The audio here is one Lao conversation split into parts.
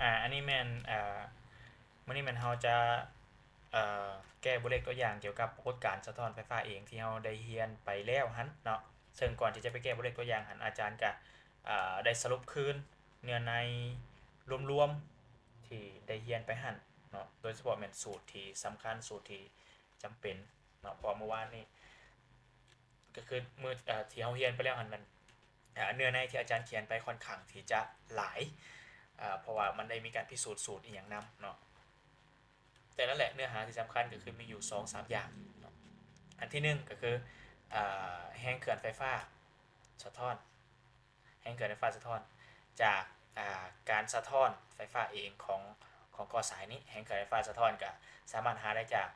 ອາ ອັນນີ້ແມ່ນ ເອີ ມື້ນີ້ແມ່ນເຮົາຈະ ເອີ ແກ້ບົດເລກຕົວຢ່າງກ່ຽວກັບປາກົດການສະທ້ອນໄຟຟ້າເອງ ທີ່ເຮົາໄດ້ຮຽນໄປແລ້ວຫັ້ນເນາະ. ເຊິ່ງກ່ອນທີ່ຈະໄປແກ້ບົດເລກຕົວຢ່າງຫັ້ນ ອາຈານກະ ເອີ ໄດ້ສະຫຼຸບຄືນເນື້ອໃນລວມໆ ທີ່ໄດ້ຮຽນໄປຫັ້ນເນາະ, ໂດຍສະເພາະແມ່ນສູດທີ່ສຳຄັນ ສູດທີ່ຈຳເປັນເນາະ, ເພາະເມື່ອວານນີ້ ກໍຄືມື້ ເອີ ທີ່ເຮົາຮຽນໄປແລ້ວຫັ້ນ ມັນ ເອີ ເນື້ອໃນທີ່ອາຈານຂຽນໄປຂ້ອນຂ້າງທີ່ຈະຫຼາຍ ເອີ ເພາະວ່າມັນໄດ້ມີການພິສູດສູດອີ່ຫຍັງນຳເນາະ. ແຕ່ນັ້ນແຫຼະ ເນື້ອຫາທີ່ສຳຄັນກໍຄືມີຢູ່ສອງສາມຢ່າງເນາະ. ອັນທີໜຶ່ງກໍຄື ເອີ ແຮງເຄື່ອນໄຟຟ້າສະທ້ອນ, ແຮງເຄື່ອນໄຟຟ້າສະທ້ອນຈາກ ອາ ການສະທ້ອນໄຟຟ້າເອງຂອງ ຂອງກໍສາຍນີ້. ແຮງເຄື່ອນໄຟຟ້າສະທ້ອນກໍສາມາດຫາໄດ້ຈາກ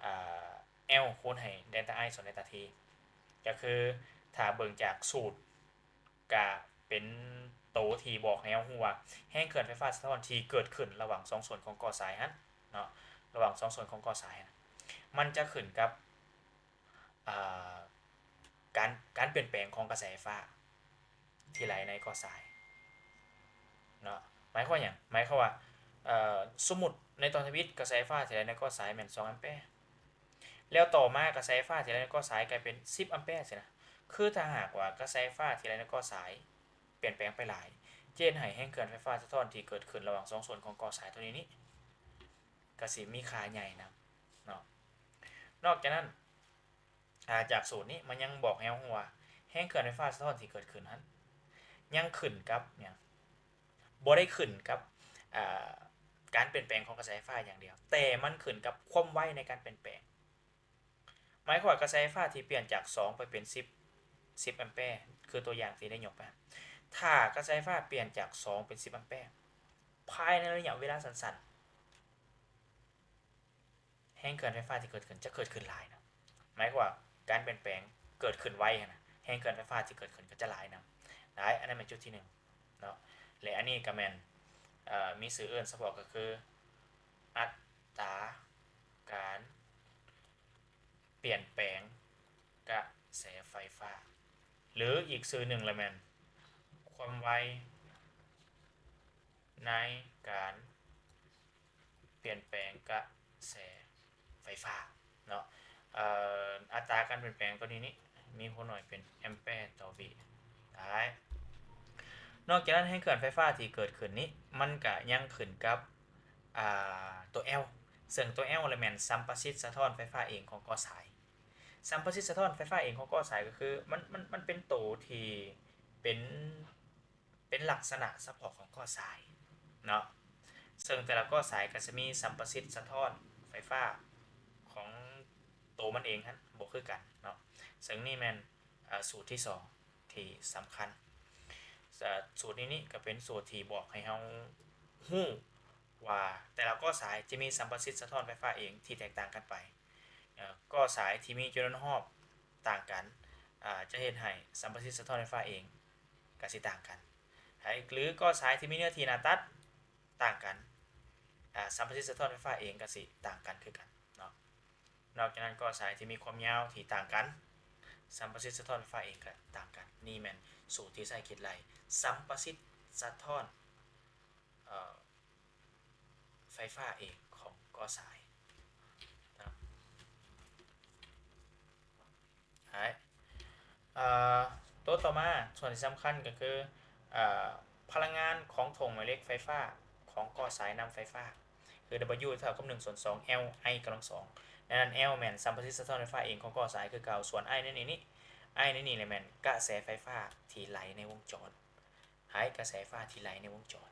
ອາ L ຄູນໃຫ້ເດລຕາ I ສ່ວນເດລຕາ T ກໍຄືຖ້າເບິ່ງຈາກສູດ ກະເປັນໂຕທີ່ບອກໃຫ້ເຮົາຮູ້ວ່າ ແຮງເຄື່ອນໄຟຟ້າສະທ້ອນທີ່ເກີດຂຶ້ນລະຫວ່າງສອງສ່ວນຂອງກໍສາຍຫັ້ນເນາະ, ລະຫວ່າງສອງສ່ວນຂອງກໍສາຍຫັ້ນ ມັນຈະຂຶ້ນກັບ ອາ ການ ການປ່ຽນແປງຂອງກະແສໄຟຟ້າທີ່ໄຫຼໃນກໍສາຍເນາະ. ໝາຍຄວາມຫຍັງ? ໝາຍຄວາມວ່າ ເອີ ສົມມຸດໃນຕອນທຳອິດ ກະແສໄຟຟ້າທີ່ໄຫຼໃນກໍສາຍແມ່ນສອງອຳແປ, ແລ້ວຕໍ່ມາກະແສໄຟຟ້າທີ່ໄຫຼໃນກໍສາຍກາຍເປັນສິບອຳແປຊີ້ນະ. ຄືຖ້າຫາກວ່າກະແສໄຟຟ້າທີ່ໄຫຼໃນກໍສາຍປ່ຽນແປງໄປຫຼາຍ ຈະເຮັດໃຫ້ແຮງເຄື່ອນໄຟຟ້າສະທ້ອນທີ່ເກີດຂຶ້ນລະຫວ່າງສອງສ່ວນຂອງກໍສາຍໂຕນີ້ນີ້ ກະຊິມີຄ່າໃຫຍ່ນຳເນາະ. ນອກຈາກນັ້ນ ອາ ຈາກສູດນີ້ມັນຍັງບອກໃຫ້ເຮົາຮູ້ວ່າ ແຮງເຄື່ອນໄຟຟ້າສະທ້ອນທີ່ເກີດຂຶ້ນຫັ້ນ ຍັງຂຶ້ນກັບຫຍັງ? ບໍ່ໄດ້ຂຶ້ນກັບ ອາ ການປ່ຽນແປງຂອງກະແສໄຟຟ້າຢ່າງດຽວ, ແຕ່ມັນຂຶ້ນກັບຄວາມໄວໃນການປ່ຽນແປງ. ໝາຍຄວາມວ່າກະແສໄຟຟ້າທີ່ປ່ຽນຈາກສອງໄປເປັນສິບ ສິບອຳແປ ຄືຕົວຢ່າງທີ່ໄດ້ຍົກໄປ, ຖ້າກະແສໄຟຟ້າປ່ຽນຈາກສອງເປັນສິບອຳແປ ພາຍໃນໄລຍະເວລາສັ້ນໆ ແຮງເຄື່ອນໄຟຟ້າທີ່ເກີດຂຶ້ນຈະເກີດຂຶ້ນຫຼາຍນະ. ໝາຍຄວາມວ່າການປ່ຽນແປງເກີດຂຶ້ນໄວຫັ້ນນະ, ແຮງເຄື່ອນໄຟຟ້າທີ່ເກີດຂຶ້ນກໍຈະຫຼາຍນຳ. ຫຼາຍ, ອັນນັ້ນແມ່ນຈຸດທີໜຶ່ງເນາະ. ແລະ ອັນນີ້ກໍແມ່ນ ເອີ ມີຊື່ເອີ້ນສະເພາະກໍຄື ອັດຕາການປ່ຽນແປງກະແສໄຟຟ້າ ຫຼື ອີກຊື່ໜຶ່ງລະແມ່ນ ຄວາມໄວໃນການ ປ່ຽນແປງກະແສໄຟຟ້າເນາະ. ເອີ ອັດຕາການປ່ຽນແປງຕົວນີ້ນີ້ ມີຜົນໜ້ອຍເປັນແອມແປຕໍ່ວິໄດ້. ນອກຈາກນັ້ນ ແຮງເຄື່ອນໄຟຟ້າທີ່ເກີດຂຶ້ນນີ້ ມັນກະຍັງຂຶ້ນກັບ ອາ ຕົວ L ເຊິ່ງຕົວ L ລະແມ່ນສຳປະສິດສະທ້ອນໄຟຟ້າເອງຂອງກໍສາຍ. ສຳປະສິດສະທ້ອນໄຟຟ້າເອງຂອງກໍສາຍກໍຄື ມັນ ມັນ ມັນເປັນໂຕທີ່ເປັນ ເປັນລັກສະນະສະເພາະຂອງກໍສາຍເນາະ, ເຊິ່ງແຕ່ລະກໍສາຍກໍຈະມີສຳປະສິດສະທ້ອນໄຟຟ້າຂອງໂຕມັນເອງຫັ້ນບໍ່ຄືກັນເນາະ. ເຊິ່ງນີ້ແມ່ນ ອາ ສູດທີສອງທີ່ສຳຄັນ. ສະ ສູດນີ້ນີ້ກໍເປັນສູດທີ່ບອກໃຫ້ເຮົາຮູ້ວ່າແຕ່ລະກໍສາຍຈະມີສຳປະສິດສະທ້ອນໄຟຟ້າເອງທີ່ແຕກຕ່າງກັນໄປ. ເອີ ກໍສາຍທີ່ມີຈຳນວນຮອບຕ່າງກັນ ອາ ຈະເຮັດໃຫ້ສຳປະສິດສະທ້ອນໄຟຟ້າເອງກະຊິຕ່າງກັນ ໃຫ້ ຫຼື ກໍສາຍທີ່ມີເນື້ອທີ່ໜ້າຕັດຕ່າງກັນ ອາ ສຳປະສິດສະທ້ອນໄຟຟ້າເອງກະຊິຕ່າງກັນຄືກັນເນາະ. ນອກຈາກນັ້ນ ກໍສາຍທີ່ມີຄວາມຍາວທີ່ຕ່າງກັນ ສຳປະສິດສະທ້ອນໄຟຟ້າເອງກະຕ່າງກັນ. ນີ້ແມ່ນສູດທີ່ໃຊ້ຄິດໄລ່ສຳປະສິດສະທ້ອນ ເອີ ໄຟຟ້າເອງຂອງກໍສາຍເນາະ. ເອີ ໂຕຕໍ່ມາ ສ່ວນທີ່ສຳຄັນກໍຄື ເອີ ພະລັງງານຂອງຖົງແມ່ເຫຼັກໄຟຟ້າຂອງກໍສາຍນຳໄຟຟ້າ ຄື W ເທົ່າກັບໜຶ່ງສ່ວນສອງ L I ກຳລັງສອງ. ໃນນັ້ນ L ແມ່ນສຳປະສິດສະທ້ອນໄຟຟ້າເອງຂອງກໍສາຍຄືເກົ່າ, ສ່ວນ I ໃນນີ້ນີ້ I ໃນນີ້ແຫຼະແມ່ນກະແສໄຟຟ້າທີ່ໄຫຼໃນວົງຈອນ. ໃຫ້ກະແສໄຟຟ້າທີ່ໄຫຼໃນວົງຈອນ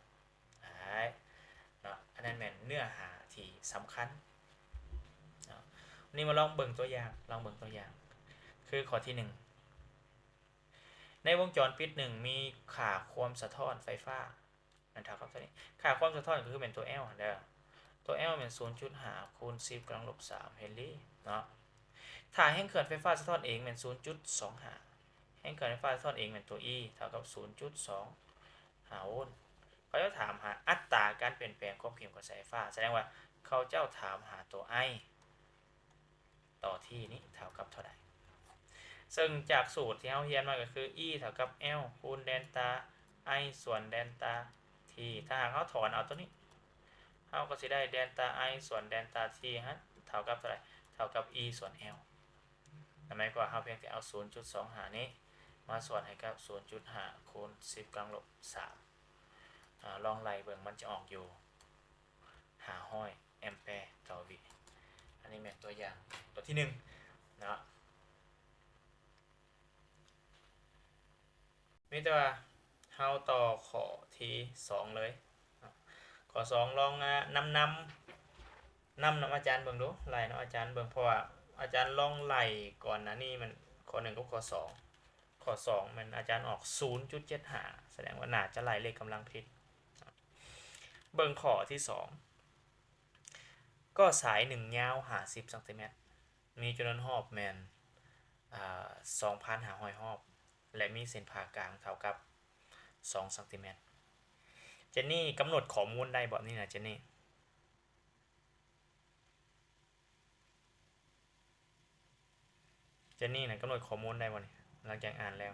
ເນາະ. ອັນນັ້ນແມ່ນເນື້ອຫາທີ່ສຳຄັນເນາະ. ວັນນີ້ມາລອງເບິ່ງຕົວຢ່າງ, ລອງເບິ່ງຕົວຢ່າງ ຄືຂໍ້ທີໜຶ່ງ ໃນວົງຈອນປິດໜຶ່ງ ມີຄ່າຄວາມສະທ້ອນໄຟຟ້າ ມັນເທົ່າກັບເທົ່ານີ້. ຄ່າຄວາມສະທ້ອນກໍຄືແມ່ນຕົວ L ຫັ້ນເດີ. ຕົວ L ແມ່ນສູນຈຸດຫ້າຄູນສິບກຳລັງລົບສາມເຮນຣີເນາະ. ຖ້າແຮງເຄື່ອນໄຟຟ້າສະທ້ອນເອງແມ່ນສູນຈຸດສອງຫ້າ, ແຮງເຄື່ອນໄຟຟ້າສະທ້ອນເອງແມ່ນຕົວ E ເທົ່າກັບສູນຈຸດສອງຫ້າໂວນ. ເຂົາເຈົ້າຖາມຫາອັດຕາການປ່ຽນແປງຄວາມເຂັ້ມຂອງກະແສໄຟຟ້າ, ສະແດງວ່າເຂົາເຈົ້າຖາມຫາຕົວ I ຕໍ່ T ນີ້ເທົ່າກັບເທົ່າໃດ? ເຊິ່ງຈາກສູດທີ່ເຮົາຮຽນມາກໍຄື E ເທົ່າກັບ L ຄູນເດນຕາ I ສ່ວນເດນຕາ T E ຖ້າຫາກເຮົາຖອນເອົາໂຕນີ້ ເຮົາກໍຊິໄດ້ແດນຕາ I ສ່ວນແດນຕາ T ຫັ້ນເທົ່າກັບເທົ່າໃດ? ເທົ່າກັບ E ສ່ວນ L. ນັ້ນໝາຍຄວາມວ່າເຮົາພຽງແຕ່ເອົາສູນຈຸດສອງຫ້ານີ້ມາສ່ວນໃຫ້ກັບສູນຈຸດຫ້າຄູນສິບກຳລັງລົບສາມ ອາ ລອງໄລ່ເບິ່ງ ມັນຈະອອກຢູ່ຫ້າຮ້ອຍແອມແປຕໍ່ວິ. ອັນນີ້ແມ່ນຕົວຢ່າງຕົວທີໜຶ່ງເນາະ. ມີແຕ່ວ່າເຮົາຕໍ່ຂໍ້ທີສອງເລີຍ. ຂໍ້ສອງ ລອງ ອາ ນຳ ນຳ ນຳ ນຳອາຈານເບິ່ງດູ ໄລ່ນຳອາຈານເບິ່ງ ເພາະວ່າອາຈານລອງໄລ່ກ່ອນໜ້ານີ້ ມັນຂໍ້ໜຶ່ງກັບຂໍ້ສອງ. ຂໍ້ສອງແມ່ນອາຈານອອກສູນຈຸດເຈັດຫ້າ ສະແດງວ່າໜ້າຈະໄລ່ເລກກຳລັງຜິດ. ເບິ່ງຂໍ້ທີສອງ ກໍສາຍໜຶ່ງຍາວຫ້າສິບຊັງຕີແມັດ ມີຈຳນວນຮອບແມ່ນ ອາ ສອງພັນຫ້າຮ້ອຍຮອບ ແລະ ມີເສັ້ນຜ່າກາງເທົ່າກັບສອງຊັງຕີແມັດ. ເຈນນີ້ກຳນົດຂໍ້ມູນໄດ້ບໍ່ນີ້ນະ ເຈນນີ້? ເຈນນີ້ນະ ກຳນົດຂໍ້ມູນໄດ້ບໍ່ນີ້ ຫຼັງຈາກອ່ານແລ້ວ?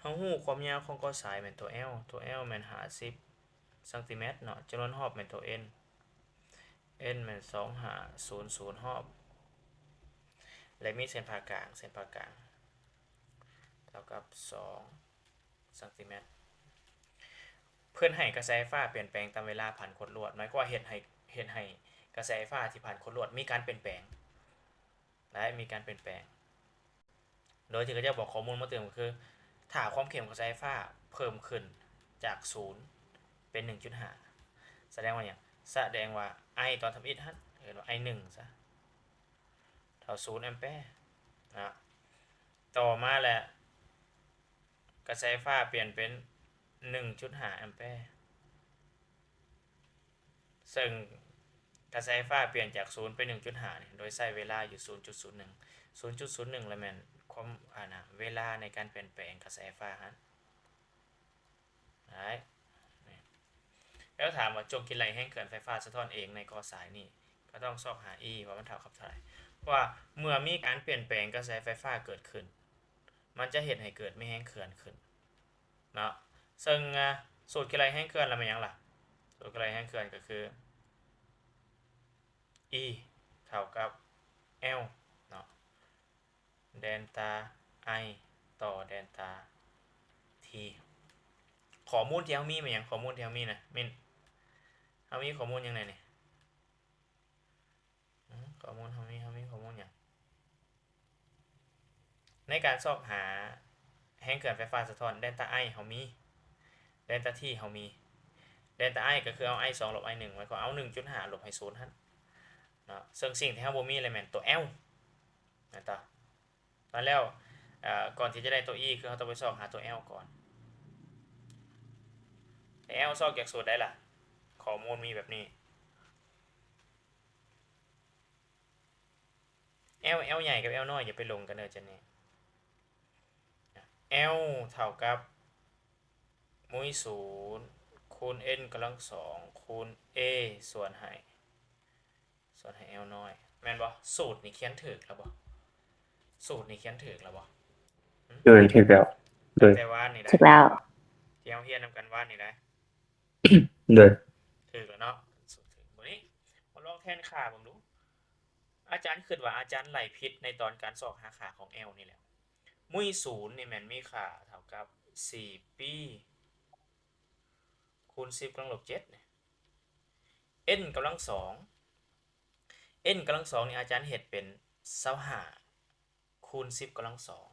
ເຮົາຮູ້ຄວາມຍາວຂອງກໍສາຍແມ່ນຕົວ L ຕົວ L ແມ່ນຫ້າສິບຊັງຕີແມັດເນາະ ຈຳນວນຮອບແມ່ນຕົວ N N ແມ່ນສອງຫ້າສູນສູນຮອບ ແລະ ມີເສັ້ນຜ່າກາງ ເສັ້ນຜ່າກາງເທົ່າກັບສອງຊັງຕີແມັດ. ເພິ່ນໃຫ້ກະແສໄຟຟ້າປ່ຽນແປງຕາມເວລາຜ່ານຂົດລວດ ໝາຍຄວາມວ່າເຮັດໃຫ້ ເຮັດໃຫ້ກະແສໄຟຟ້າທີ່ຜ່ານຂົດລວດມີການປ່ຽນແປງ ໄດ້ມີການປ່ຽນແປງ ໂດຍທີ່ເຂົາເຈົ້າບອກຂໍ້ມູນມາຕື່ມ ກໍຄື ຖ້າຄວາມເຂັ້ມຂອງກະແສໄຟຟ້າເພີ່ມຂຶ້ນຈາກສູນເປັນໜຶ່ງຈຸດຫ້າ ສະແດງວ່າຫຍັງ? ສະແດງວ່າ I ຕອນທຳອິດຫັ້ນ ເອີ້ນວ່າ I ໜຶ່ງ ຊະ ເທົ່າສູນແອມແປນະ. ຕໍ່ມາແລ້ວ ກະແສໄຟຟ້າປ່ຽນເປັນໜຶ່ງຈຸດຫ້າແອມແປ ເຊິ່ງກະແສໄຟຟ້າປ່ຽນຈາກສູນເປັນໜຶ່ງຈຸດຫ້ານີ້ ໂດຍໃຊ້ເວລາຢູ່ສູນຈຸດສູນໜຶ່ງ ສູນຈຸດສູນໜຶ່ງລະແມ່ນຄວາມ ອັນນະ ເວລາໃນການປ່ຽນແປງກະແສໄຟຟ້າຫັ້ນ. ໄດ້ ແລ້ວຖາມວ່າ ຈວກຄິດໄລ່ແຮງເຄື່ອນໄຟຟ້າສະທ້ອນເອງໃນກໍສາຍນີ້ ກໍຕ້ອງຊອກຫາ E ວ່າມັນເທົ່າກັບເທົ່າໃດ ເພາະວ່າເມື່ອມີການປ່ຽນແປງກະແສໄຟຟ້າເກີດຂຶ້ນ ມັນຈະເຮັດໃຫ້ເກີດມີແຮງເຄື່ອນຂຶ້ນເນາະ. ເຊິ່ງ ອາ ສູດຄິດໄລ່ແຮງເຄື່ອນລະແມ່ນຫຍັງລະ? ສູດຄິດໄລ່ແຮງເຄື່ອນກໍຄື E ເທົ່າກັບ L ເນາະ ແດນຕາ I ຕໍ່ແດນຕາ T. ຂໍ້ມູນທີ່ເຮົາມີແມ່ນຫຍັງ? ຂໍ້ມູນທີ່ເຮົາມີນະ ມິນ ເຮົາມີຂໍ້ມູນຫຍັງແດ່ນີ້? ອືມ ຂໍ້ມູນເຮົາມີ ເຮົາມີຂໍ້ມູນຫຍັງ? ໃນການຊອກຫາແຮງເຄື່ອນໄຟຟ້າສະທ້ອນ ແດນຕາ I ເຮົາມີ ແດນຕາ T ເຮົາມີ ແດນຕາ I ກໍຄືເອົາ I ສອງ ລົບ I ໜຶ່ງ ໝາຍຄວາມເອົາ ໜຶ່ງຈຸດຫ້າ ລົບໃຫ້ສູນຫັ້ນເນາະ. ເຊິ່ງສິ່ງທີ່ເຮົາບໍ່ມີເລີຍແມ່ນຕົວ L ແມ່ນຕາ ນັ້ນແລ້ວ ເອີ ກ່ອນທີ່ຈະໄດ້ຕົວ E ຄືເຮົາຕ້ອງໄປຊອກຫາຕົວ L ກ່ອນ. ແຕ່ L ຊອກຈາກສູດໃດລະ? ຂໍ້ມູນມີແບບນີ້ L L ໃຫຍ່ກັບ L ນ້ອຍ ຢ່າໄປຫຼົງກັນເດີ ຈະນີ້ L ເທົ່າກັບ ມຸ້ຍສູນ ຄູນ N ກຳລັງສອງ ຄູນ A ສ່ວນໃຫ້ ສ່ວນໃຫ້ L ນ້ອຍ ແມ່ນບໍ່? ສູດນີ້ຂຽນຖືກແລ້ວບໍ່? ສູດນີ້ຂຽນຖືກແລ້ວບໍ່? ໂດຍ ຖືກແລ້ວ ໂດຍ ແຕ່ວ່ານີ້ໄດ໋ ຖືກແລ້ວ ທີ່ເຮົາຮຽນນຳກັນວານນີ້ໄດ໋ ໂດຍ ຖືກແລ້ວເນາະ ສູດຖືກ. ບາດນີ້ມາລອງແທນຄ່າເບິ່ງດູ. ອາຈານຄິດວ່າອາຈານໄລ່ຜິດໃນຕອນການຊອກຫາຄ່າຂອງ L ນີ້ແຫຼະ. ມຸ້ຍສູນນີ້ແມ່ນມີຄ່າເທົ່າກັບສີ່ປີ ຄູນສິບກຳລັງລົບເຈັດ N ກຳລັງສອງ N ກຳລັງສອງນີ້ອາຈານເຮັດເປັນຊາວຫ້າ ຄູນສິບກຳລັງສອງ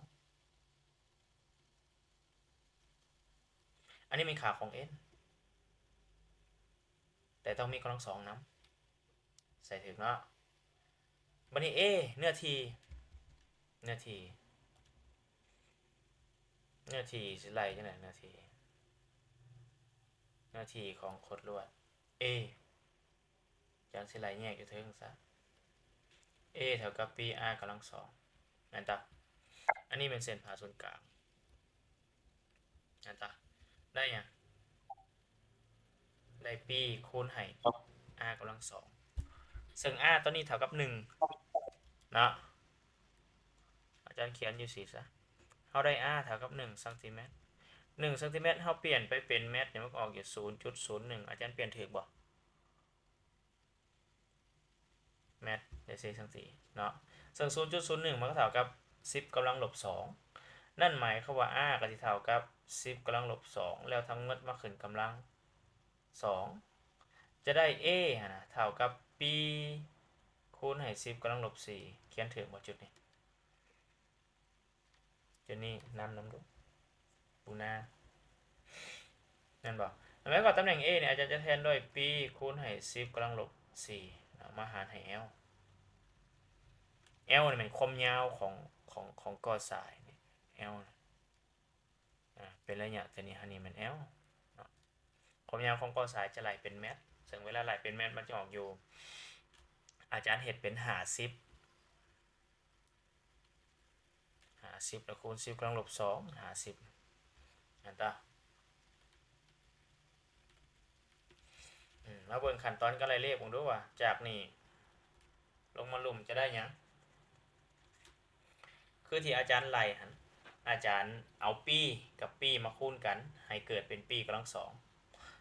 ອັນນີ້ແມ່ນຄ່າຂອງ N ແຕ່ຕ້ອງມີກຳລັງສອງນຳ ໃສ່ຖືກເນາະ. ບາດນີ້ A ເນື້ອທີ່ ເນື້ອທີ່ ເນື້ອທີ່ຊິໄລ່ຈັ່ງໃດ? ເນື້ອທີ່ ເນື້ອທີ່ຂອງຂົດລວດ A ຈັ່ງຊິໄລ່ແຍກຢູ່ເທິງຊະ A ເທົ່າກັບປີ R ກຳລັງສອງ ແມ່ນຕາ? ອັນນີ້ແມ່ນເສັ້ນຜ່າສູນກາງ ແມ່ນຕາ? ໄດ້ຫຍັງ? ໄດ້ປີຄູນໃຫ້ R ກຳລັງສອງ ເຊິ່ງ R ຕົວນີ້ເທົ່າກັບໜຶ່ງ ເນາະ ອາຈານຂຽນຢູ່ຊີ້ຊະ ເຮົາໄດ້ R ເທົ່າກັບໜຶ່ງຊັງຕີແມັດ ໜຶ່ງຊັງຕີແມັດ ເຮົາປ່ຽນໄປເປັນແມັດນີ້ ມັນກໍອອກຢູ່ສູນຈຸດສູນໜຶ່ງ ອາຈານປ່ຽນຖືກບໍ່? ແມັດໄດ້ສີ່ຊັງຕີເນາະ ເຊິ່ງສູນຈຸດສູນໜຶ່ງ ມັນກໍເທົ່າກັບສິບກຳລັງລົບສອງ ນັ້ນໝາຍຄວາມວ່າ R ກໍຊິເທົ່າກັບສິບກຳລັງລົບສອງ ແລ້ວທັງໝົດມາຂຶ້ນກຳລັງສອງ ຈະໄດ້ A ຫັ້ນນະ ເທົ່າກັບ B ຄູນໃຫ້ສິບກຳລັງລົບສີ່ ຂຽນຖືກບໍ່ຈຸດນີ້? ຈຸດນີ້ນຳນຳດູ ປູນາ ແມ່ນບໍ່? ແມ່ນກໍຕຳແໜ່ງ A ນີ້ ອາຈານຈະແທນດ້ວຍ B ຄູນໃຫ້ສິບກຳລັງລົບສີ່ເນາະ ມາຫານໃຫ້ L L ນີ້ແມ່ນຄວາມຍາວຂອງ ຂອງ ຂອງກໍສາຍນີ້ L ນະ ອ່າ ເປັນໄລຍະ ແຕ່ນີ້ ອັນນີ້ແມ່ນ L ເນາະ ຄວາມຍາວຂອງກໍສາຍຈະໄລ່ເປັນແມັດ ເຊິ່ງເວລາໄລ່ເປັນແມັດ ມັນຈະອອກຢູ່ ອາຈານເຮັດເປັນຫ້າສິບ ຫ້າສິບ ແລ້ວຄູນສິບກຳລັງລົບສອງ ຫ້າສິບ ແມ່ນຕາ ອືມ ມາເບິ່ງຂັ້ນຕອນການໄລ່ເລກເບິ່ງດູວ່າ ຈາກນີ້ລົງມາລຸ່ມຈະໄດ້ຫຍັງ? ຄືທີ່ອາຈານໄລ່ຫັ້ນ ອາຈານເອົາ P ກັບ P ມາຄູນກັນ ໃຫ້ເກີດເປັນ P ກຳລັງສອງ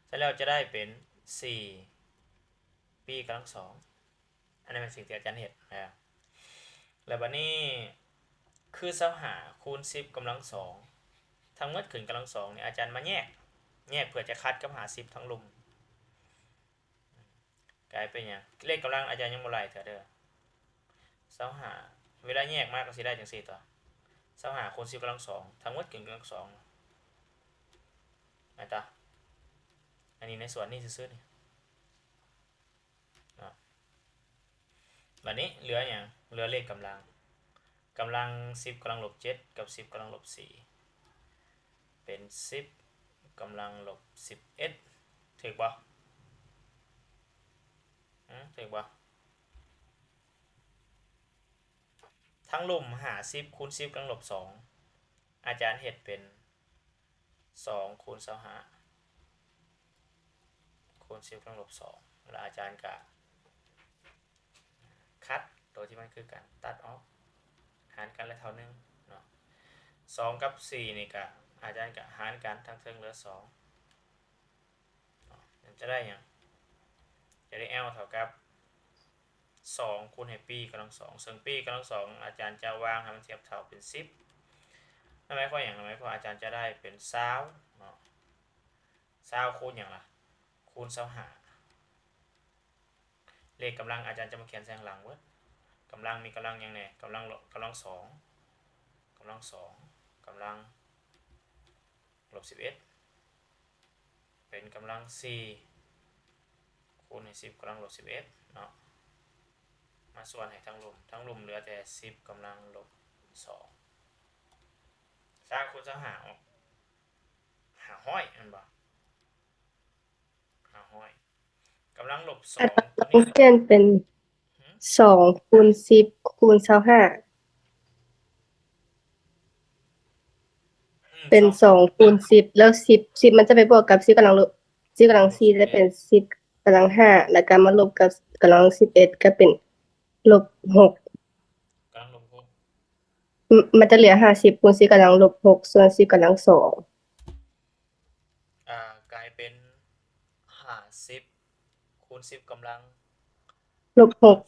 ເສັດແລ້ວຈະໄດ້ເປັນ ສີ່ P ກຳລັງສອງ ອັນນັ້ນແມ່ນສິ່ງທີ່ອາຈານເຮັດນະ ແລ້ວບັດນີ້ຄືຊາວຫ້າຄູນສິບກຳລັງສອງ ທັງໝົດຂຶ້ນກຳລັງສອງນີ້ ອາຈານມາແຍກ ແຍກເພື່ອຈະຂັດກັບຫ້າສິບທາງລຸ່ມ ກາຍເປັນຫຍັງ? ເລກກຳລັງອາຈານຍັງບໍ່ໄລ່ເທື່ອເດີ ຊາວຫ້າ ເວລາແຍກມາກໍຊິໄດ້ຈັ່ງຊີ້ຕົວະ ຊາວຫ້າຄູນສິບກຳລັງສອງ ທັງໝົດຂຶ້ນກຳລັງສອງ ແມ່ນຕາ ອັນນີ້ໃນສ່ວນນີ້ຊື່ໆນີ້ ເນາະ ບັດນີ້ເຫຼືອຫຍັງ? ເຫຼືອເລກກຳລັງ ກຳລັງສິບກຳລັງລົບເຈັດ ກັບສິບກຳລັງລົບສີ່ ເປັນສິບກຳລັງລົບສິບເອັດ ຖືກບໍ່? ອື ຖືກບໍ່? ທັງລຸ່ມຫ້າສິບຄູນສິບກຳລັງລົບສອງ ອາຈານເຮັດເປັນ ສອງຄູນຊາວຫ້າ ຄູນສິບກຳລັງລົບສອງ ແລ້ວອາຈານກະຂັດໂຕທີ່ມັນຄືກັນ ຕັດອອກ ຫານກັນແລ້ວເທົ່າໜຶ່ງເນາະ ສອງກັບສີ່ນີ້ກະ ອາຈານກະຫານກັນ ທັງເທິງເຫຼືອສອງເນາະ ຈະໄດ້ຫຍັງ? ຈະໄດ້ L ເທົ່າກັບ ສອງຄູນໃຫ້ P ກຳລັງສອງ ເຊິ່ງ P ກຳລັງສອງ ອາຈານຈະວາງໃຫ້ມັນທຽບເທົ່າເປັນສິບ ນັ້ນໝາຍຄວາມຫຍັງ? ນັ້ນໝາຍຄວາມວ່າອາຈານຈະໄດ້ເປັນຊາວເນາະ ຊາວຄູນຫຍັງລະ? ຄູນຊາວຫ້າ ເລກກຳລັງອາຈານຈະມາຂຽນໃສ່ຂ້າງຫຼັງເບິດ ກຳລັງມີກຳລັງຫຍັງແດ່? ກຳລັງ ກຳລັງສອງ ກຳລັງສອງ ກຳລັງ ລົບສິບເອັດ ເປັນກຳລັງສີ່ຄູນໃຫ້ສິບກຳລັງລົບສິບເອັດເນາະ ມາສ່ວນໃຫ້ທັງລຸ່ມ ທັງລຸ່ມເຫຼືອແຕ່ສິບກຳລັງລົບສອງ ຊາວຄູນຊາວຫ້າອອກຫ້າຮ້ອຍແມ່ນບໍ່? ຫ້າຮ້ອຍ ກຳລັງລົບສອງ ອາຈານຕ້ອງປ່ຽນເປັນ ສອງຄູນສິບຄູນຊາວຫ້າ ເປັນສອງຄູນສິບ ແລ້ວສິບ ສິບມັນຈະໄປບວກກັບສິບກຳລັງລົບ ສິບກຳລັງສີ່ ຈະເປັນສິບກຳລັງຫ້າ ແລ້ວກໍມາລົບກັບກຳລັງສິບເອັດ ກໍເປັນລົບຫົກ ກຳລັງລົບຫົກ ມັນຈະເຫຼືອຫ້າສິບຄູນສິບກຳລັງລົບຫົກ ສ່ວນສິບກຳລັງສອງ ອ່າ ກາຍເປັນຫ້າສິບຄູນສິບກຳລັງລົບຫົກ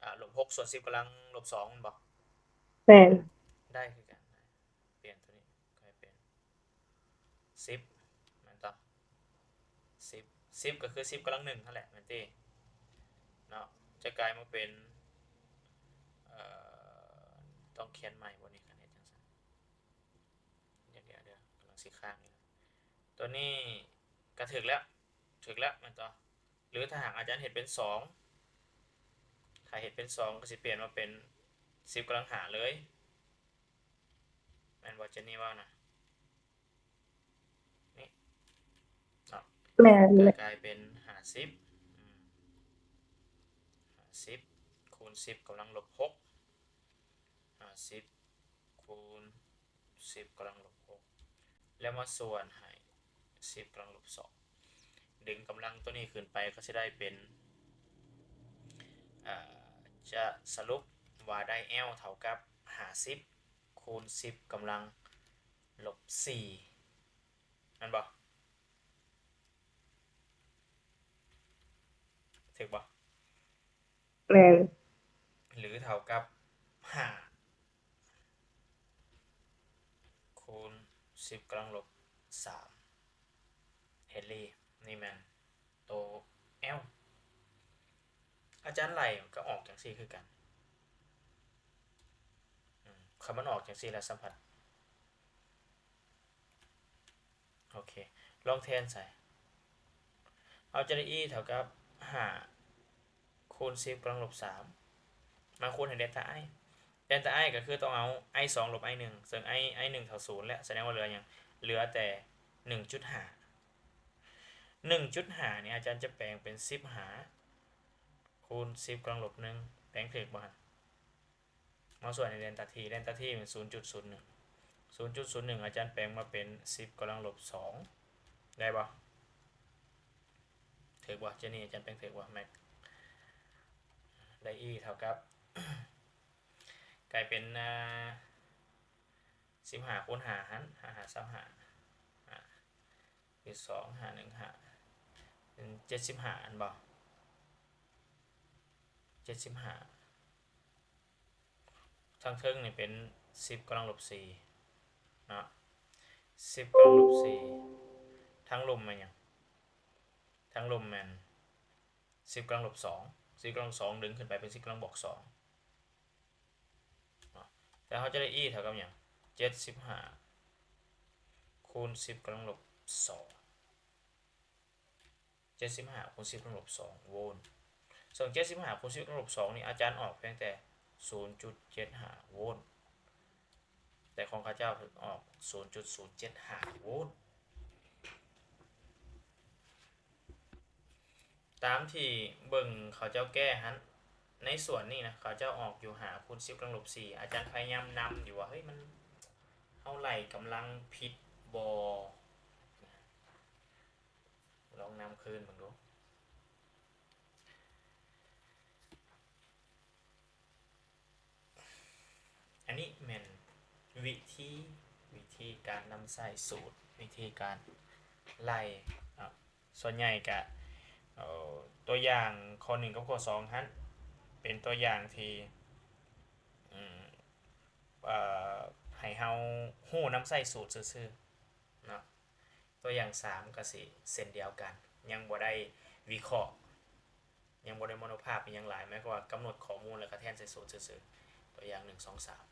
ອ່າ ລົບຫົກ ສ່ວນສິບກຳລັງລົບສອງ ແມ່ນບໍ່? ແມ່ນ ໄດ້ຄືກັນ ປ່ຽນໂຕນີ້ໃຫ້ເປັນສິບ ແມ່ນຕາ ສິບ ສິບກໍຄືສິບກຳລັງໜຶ່ງຫັ້ນແຫຼະ ແມ່ນຕິເນາະ ຈະກາຍມາເປັນ ເອີ ຕ້ອງຂຽນໃໝ່ບໍ່ນີ້ ຄັນເຮັດຈັ່ງຊັ້ນ ດຽວໆ ກຳລັງຊິຄ້າງຢູ່ ໂຕນີ້ກໍຖືກແລ້ວ ຖືກແລ້ວແມ່ນຕາ ຫຼືຖ້າຫາກອາຈານເຮັດເປັນສອງ ຖ້າເຮັດເປັນສອງກໍຊິປ່ຽນມາເປັນສິບກຳລັງຫ້າເລີຍ ແມ່ນບໍ່ ເຈນນີ້ເວົ້ານະ? ນີ້ເນາະ ແມ່ນ ກໍກາຍເປັນຫ້າສິບ ອືມ ຫ້າສິບຄູນສິບກຳລັງລົບຫົກ ຫ້າສິບຄູນສິບກຳລັງລົບຫົກ ແລ້ວມາສ່ວນໃຫ້ສິບກຳລັງລົບສອງ ດຶງກຳລັງໂຕນີ້ຂຶ້ນໄປກໍຊິໄດ້ເປັນ ຈະສະຫຼຸບວ່າໄດ້ L ເທົ່າກັບຫ້າສິບຄູນສິບກຳລັງລົບສີ່ ແມ່ນບໍ່? ຖືກບໍ່? ແມ່ນ. ຫຼືເທົ່າກັບຫ້າຄູນສິບກຳລັງລົບສາມເຮນຣີ ນີ້ແມ່ນໂຕ L. ອາຈານໄລ່ມັນກໍອອກຈັ່ງຊີ້ຄືກັນ. ອືມ ຄັນມັນອອກຈັ່ງຊີ້ແລ້ວ ສຳຜັດ ໂອເຄ ລອງແທນໃສ່ ເຮົາຈະໄດ້ E ເທົ່າກັບຫ້າຄູນສິບກຳລັງລົບສາມ ມາຄູນໃຫ້ເດລຕາ I. ເດລຕາ I ກໍຄືຕ້ອງເອົາ I ສອງລົບ I ໜຶ່ງ ເຊິ່ງ I I ໜຶ່ງເທົ່າສູນແລ້ວ ສະແດງວ່າເຫຼືອຫຍັງ? ເຫຼືອແຕ່ໜຶ່ງຈຸດຫ້າ. ໜຶ່ງຈຸດຫ້ານີ້ອາຈານຈະແປງເປັນສິບຫ້າຄູນສິບກຳລັງລົບໜຶ່ງ ແປງຖືກບໍ່ຫັ້ນ? ມາສ່ວນໃຫ້ເດລຕາ T ເດລຕາ T ແມ່ນສູນຈຸດສູນໜຶ່ງ ສູນຈຸດສູນໜຶ່ງ ອາຈານແປງມາເປັນສິບກຳລັງລົບສອງ ໄດ້ບໍ່? ຖືກບໍ່? ເຈນີ້ອາຈານແປງຖືກບໍ່ ແມັກ? ໄດ້ E ເທົ່າກັບ ກາຍເປັນ ອ່າ ສິບຫ້າຄູນຫ້າຫັ້ນ ຫ້າຫ້າຊາວຫ້າ ອ່າ ຄືສອງ ຫ້າໜຶ່ງຫ້າ ເປັນເຈັດສິບຫ້າ ແມ່ນບໍ່? ເຈັດສິບຫ້າ ທາງເທິງນີ້ເປັນສິບກຳລັງລົບສີ່ເນາະ ສິບກຳລັງລົບສີ່ ທາງລຸ່ມແມ່ນຫຍັງ? ທາງລຸ່ມແມ່ນສິບກຳລັງລົບສອງ ສິບກຳລັງສອງດຶງຂຶ້ນໄປເປັນສິບກຳລັງບວກສອງເນາະ ແລ້ວເຮົາຈະໄດ້ E ເທົ່າກັບຫຍັງ? ເຈັດສິບຫ້າຄູນສິບກຳລັງລົບສອງ ເຈັດສິບຫ້າຄູນສິບກຳລັງລົບສອງໂວນ ເຊິ່ງເຈັດສິບຫ້າຄູນສິບກຳລັງລົບສອງນີ້ ອາຈານອອກພຽງແຕ່ສູນຈຸດເຈັດຫ້າໂວນ ແຕ່ຂອງເຂົາເຈົ້າອອກສູນຈຸດສູນເຈັດຫ້າໂວນ. ຕາມທີ່ເບິ່ງເຂົາເຈົ້າແກ້ຫັ້ນ ໃນສ່ວນນີ້ນະ ເຂົາເຈົ້າອອກຢູ່ຫ້າຄູນສິບກຳລັງລົບສີ່ ອາຈານພະຍາຍາມນຳຢູ່ວ່າ ເຮີ້ຍ ມັນ ເຮົາໄລ່ກຳລັງຜິດບໍ່? ລອງນຳຄືນເບິ່ງດູ. ອັນນີ້ແມ່ນວິທີ ວິທີການນຳໃຊ້ສູດ ວິທີການໄລ່ເນາະ ສ່ວນໃຫຍ່ກະ ເອີ ຕົວຢ່າງຂໍ້ໜຶ່ງກັບຂໍ້ສອງຫັ້ນ ເປັນຕົວຢ່າງທີ່ ອືມ ເອີ ໃຫ້ເຮົາຮູ້ນຳໃຊ້ສູດຊື່ໆເນາະ. ຕົວຢ່າງສາມກໍຊິເຊັ່ນດຽວກັນ ຍັງບໍ່ໄດ້ວິເຄາະ ຍັງບໍ່ໄດ້ມະໂນພາບອີ່ຫຍັງຫຼາຍ ໝາຍຄວາມວ່າກຳນົດຂໍ້ມູນແລ້ວກໍແທນໃສ່ສູດຊື່ໆ ຕົວຢ່າງໜຶ່ງ ສອງ ສາມ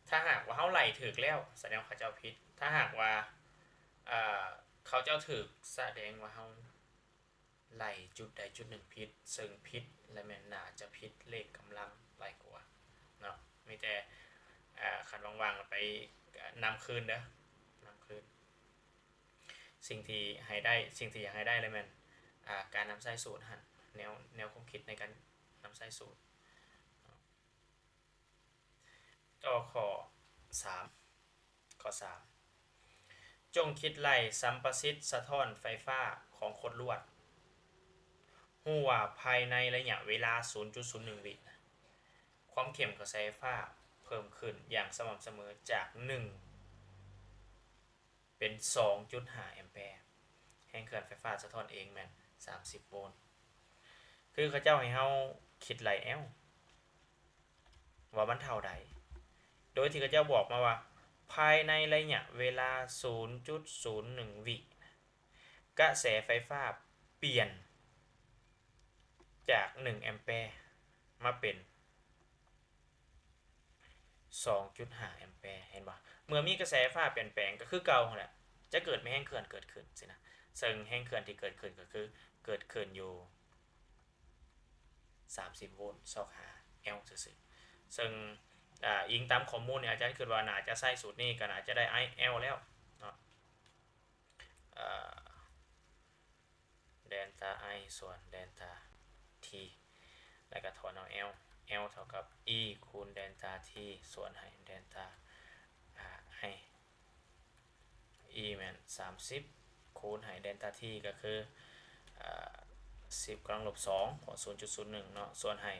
ຖ້າຫາກວ່າເຮົາໄລ່ຖືກແລ້ວ ສະແດງວ່າເຂົາເຈົ້າຜິດ ຖ້າຫາກວ່າ ເອີ ເຂົາເຈົ້າຖືກ ສະແດງວ່າເຮົາ ໄລ່ຈຸດໃດຈຸດໜຶ່ງຜິດ ເຊິ່ງຜິດ ແລະ ແມ່ນໜ້າຈະຜິດເລກກຳລັງຫຼາຍກວ່າເນາະ ມີແຕ່ ເອີ ຄັນວ່າງໆ ໄປນຳຄືນເດີ ນຳຄືນ ສິ່ງທີ່ໃຫ້ໄດ້ ສິ່ງທີ່ຢາກໃຫ້ໄດ້ແລະແມ່ນ ອາ ການນຳໃຊ້ສູດຫັ້ນ ແນວ ແນວຄວາມຄິດໃນການນຳໃຊ້ສູດ. ຕໍ່ຂໍ້ສາມ ຂໍ້ສາມ ຈົ່ງຄິດໄລ່ສຳປະສິດສະທ້ອນໄຟຟ້າຂອງຂົດລວດ. ຮູ້ວ່າພາຍໃນໄລຍະເວລາສູນຈຸດສູນໜຶ່ງວິ ຄວາມເຂັ້ມກະແສໄຟຟ້າເພີ່ມຂຶ້ນຢ່າງສະໝ່ຳສະເໝີຈາກໜຶ່ງ ເປັນສອງຈຸດຫ້າແອມແປ. ແຮງເຄື່ອນໄຟຟ້າສະທ້ອນເອງແມ່ນສາມສິບໂວນ. ຄືເຂົາເຈົ້າໃຫ້ເຮົາຄິດໄລ່ L ວ່າມັນເທົ່າໃດ ໂດຍທີ່ເຂົາເຈົ້າບອກມາວ່າ ພາຍໃນໄລຍະເວລາສູນຈຸດສູນໜຶ່ງວິ ກະແສໄຟຟ້າປ່ຽນຈາກໜຶ່ງແອມແປມາເປັນ ສອງຈຸດຫ້າແອມແປ ເຫັນບໍ່? ເມື່ອມີກະແສໄຟຟ້າປ່ຽນແປງກໍຄືເກົ່າຫັ້ນແຫຼະ ຈະເກີດມີແຮງເຄື່ອນເກີດຂຶ້ນຊີ້ນະ ເຊິ່ງແຮງເຄື່ອນທີ່ເກີດຂຶ້ນກໍຄືເກີດຂຶ້ນຢູ່ສາມສິບໂວນ ຊອກຫາ L ຊື່ໆ ເຊິ່ງ ອາ ອີງຕາມຂໍ້ມູນນີ້ ອາຈານຄິດວ່າໜ້າຈະໃຊ້ສູດນີ້ກໍໜ້າຈະໄດ້ I L ແລ້ວເນາະ ອາ ເດລຕາ I ສ່ວນເດລຕາ T ແລ້ວກໍຖອນເອົາ L L ເທົ່າກັບ E ຄູນເດລຕາ T ສ່ວນໃຫ້ເດລຕາ ອາ I E ແມ່ນສາມສິບ ຄູນໃຫ້ເດລຕາ T ກໍຄື ອາ ສິບກຳລັງລົບສອງ ເພາະສູນຈຸດສູນໜຶ່ງເນາະ ສ່ວນໃຫ້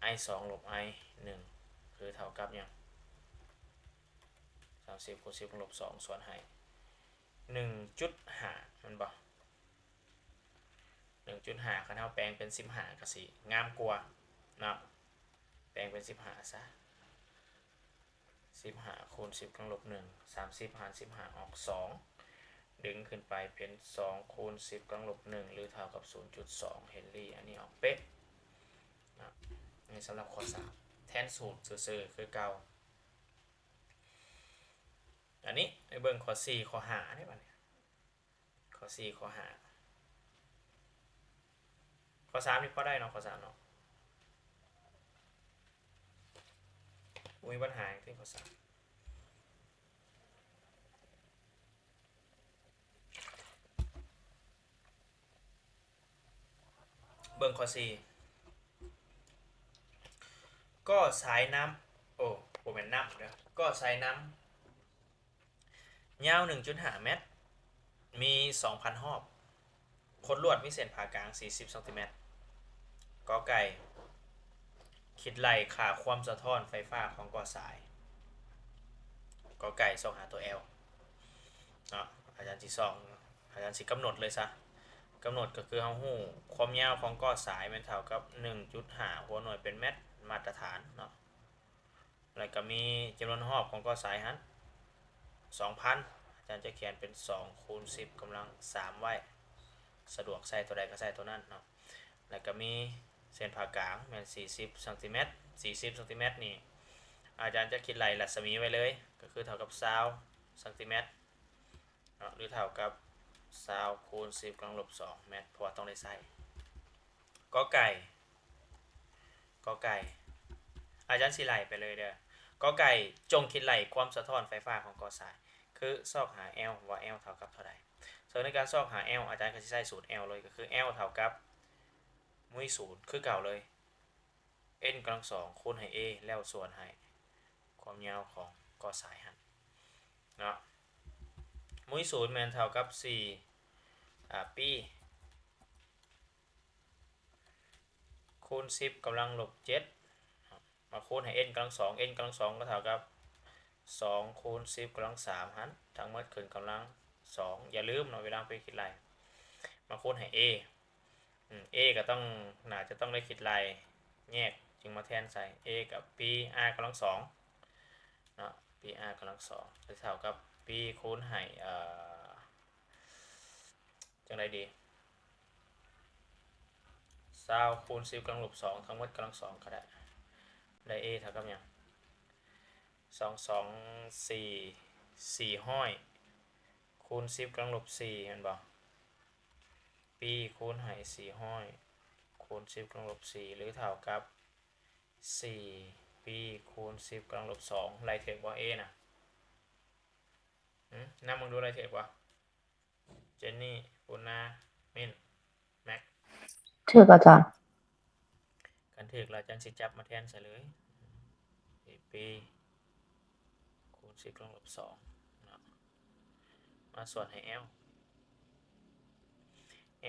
ອາ i ສອງ ລົບ i ໜຶ່ງ ຄືເທົ່າກັບຫຍັງ? ສາມສິບຄູນສິບກຳລັງລົບສອງ ສ່ວນໃຫ້ ໜຶ່ງຈຸດຫ້າ ແມ່ນບໍ່? ໜຶ່ງຈຸດຫ້າ ຄັນເຮົາແປງເປັນສິບຫ້າກໍຊິງາມກວ່າເນາະ ແປງເປັນສິບຫ້າຊະ ສິບຫ້າຄູນສິບກຳລັງລົບໜຶ່ງ ສາມສິບຫານສິບຫ້າອອກສອງ ດຶງຂຶ້ນໄປເປັນສອງຄູນສິບກຳລັງລົບໜຶ່ງ ຫຼື ເທົ່າກັບສູນຈຸດສອງເຮັນຣີ ອັນນີ້ອອກເປະເນາະ ນີ້ສຳລັບຂໍ້ສາມ ແທນສູດຊື່ໆຄືເກົ່າ. ອັນນີ້ໄປເບິ່ງຂໍ້ສີ່ ຂໍ້ຫ້າເດ້ບັດນີ້ ຂໍ້ສີ່ ຂໍ້ຫ້າ ຂໍ້ສາມນີ້ພໍໄດ້ເນາະ ຂໍ້ສາມເນາະ ບໍ່ມີບັນຫາຫຍັງຕິ ຂໍ້ສາມ ເບິ່ງຂໍ້ສີ່ ກໍສາຍນ້ຳ ໂອ້ ບໍ່ແມ່ນນ້ຳເດີ້ ກໍສາຍນ້ຳ ຍາວໜຶ່ງຈຸດຫ້າແມັດ ມີສອງພັນຮອບ ຄົດລວດມີເສັ້ນຜ່າກາງສີ່ສິບຊັງຕີແມັດ. ກໍໄກ່ ຄິດໄລ່ຄ່າຄວາມສະທ້ອນໄຟຟ້າຂອງກໍສາຍ. ກໍໄກ່ ຊອກຫາຕົວ L ເນາະ ອາຈານຊິຊອກ ອາຈານຊິກຳນົດເລີຍຊະ ກຳນົດກໍຄືເຮົາຮູ້ຄວາມຍາວຂອງກໍສາຍແມ່ນເທົ່າກັບໜຶ່ງຈຸດຫ້າຫົວໜ່ວຍເປັນແມັດມາດຕະຖານເນາະ. ແລ້ວກໍມີຈຳນວນຮອບຂອງກໍສາຍຫັ້ນ ສອງພັນ ອາຈານຈະຂຽນເປັນສອງຄູນສິບກຳລັງສາມໄວ້ ສະດວກໃຊ້ຕົວໃດກໍໃຊ້ຕົວນັ້ນເນາະ. ແລ້ວກໍມີເສັ້ນຜ່າກາງແມ່ນສີ່ສິບຊັງຕີແມັດ ສີ່ສິບຊັງຕີແມັດນີ້ ອາຈານຈະຄິດໄລ່ລັດສະໝີໄວ້ເລີຍ ກໍຄືເທົ່າກັບຊາວຊັງຕີແມັດເນາະ ຫຼື ເທົ່າກັບຊາວຄູນສິບກຳລັງລົບສອງແມັດ ເພາະວ່າຕ້ອງໄດ້ໃຊ້. ກໍໄກ່ ກໍໄກ່ ອາຈານຊິໄລ່ໄປເລີຍເດີ້ ກໍໄກ່ ຈົ່ງຄິດໄລ່ຄວາມສະທ້ອນໄຟຟ້າຂອງກໍສາຍ ຄືຊອກຫາ L ວ່າ L ເທົ່າກັບເທົ່າໃດ. ເຊິ່ງໃນການຊອກຫາ L ອາຈານກໍຊິໃຊ້ສູດ L ເລີຍ ກໍຄື L ເທົ່າກັບ ມຸ້ຍສູນ ຄືເກົ່າເລີຍ n ກຳລັງສອງຄູນໃຫ້ a ແລ້ວສ່ວນໃຫ້ຄວາມຍາວຂອງກໍສາຍຫັ້ນເນາະ. ມຸ້ຍສູນແມ່ນເທົ່າກັບສີ່ ອາ ປີ ຄູນສິບກຳລັງລົບເຈັດ ມາຄູນໃຫ້ n ກຳລັງສອງ n ກຳລັງສອງກໍເທົ່າກັບສອງຄູນສິບກຳລັງສາມຫັ້ນ ທັງໝົດຂຶ້ນກຳລັງສອງ ຢ່າລືມເນາະ ເວລາໄປຄິດໄລ່ ມາຄູນໃຫ້ a ອາ a ກໍຕ້ອງ ໜ້າຈະຕ້ອງໄດ້ຄິດໄລ່ແຍກ ຈຶ່ງມາແທນໃສ່ a ກັບປີ r ກຳລັງສອງເນາະ ປີ r ກຳລັງສອງ ຈະເທົ່າກັບປີຄູນໃຫ້ ເອີ ຈັ່ງໃດດີ ຊາວຄູນສິບກຳລັງລົບສອງ ທັງໝົດກຳລັງສອງກໍໄດ້ ໄດ້ a ເທົ່າກັບຫຍັງ? ສອງສອງສີ່ ສີ່ຮ້ອຍ ຄູນສິບກຳລັງລົບສີ່ ແມ່ນບໍ່? ປີຄູນໃຫ້ສີ່ຮ້ອຍ ຄູນສິບກຳລັງລົບສີ່ ຫຼື ເທົ່າກັບສີ່ປີຄູນສິບກຳລັງລົບສອງ ໄລ່ຖືກບໍ່ a ນະ? ຫຶ ນຳເບິ່ງດູ ໄລ່ຖືກບໍ່? ເຈນນີ້ ປຸນນາ ມິນ ແມັກ ຖືກ ອາຈານ. ຄັນຖືກແລ້ວ ອາຈານຊິຈັບມາແທນໃສ່ເລີຍ ເອ ປີ ຄູນສິບກຳລັງລົບສອງເນາະ ມາສ່ວນໃຫ້ L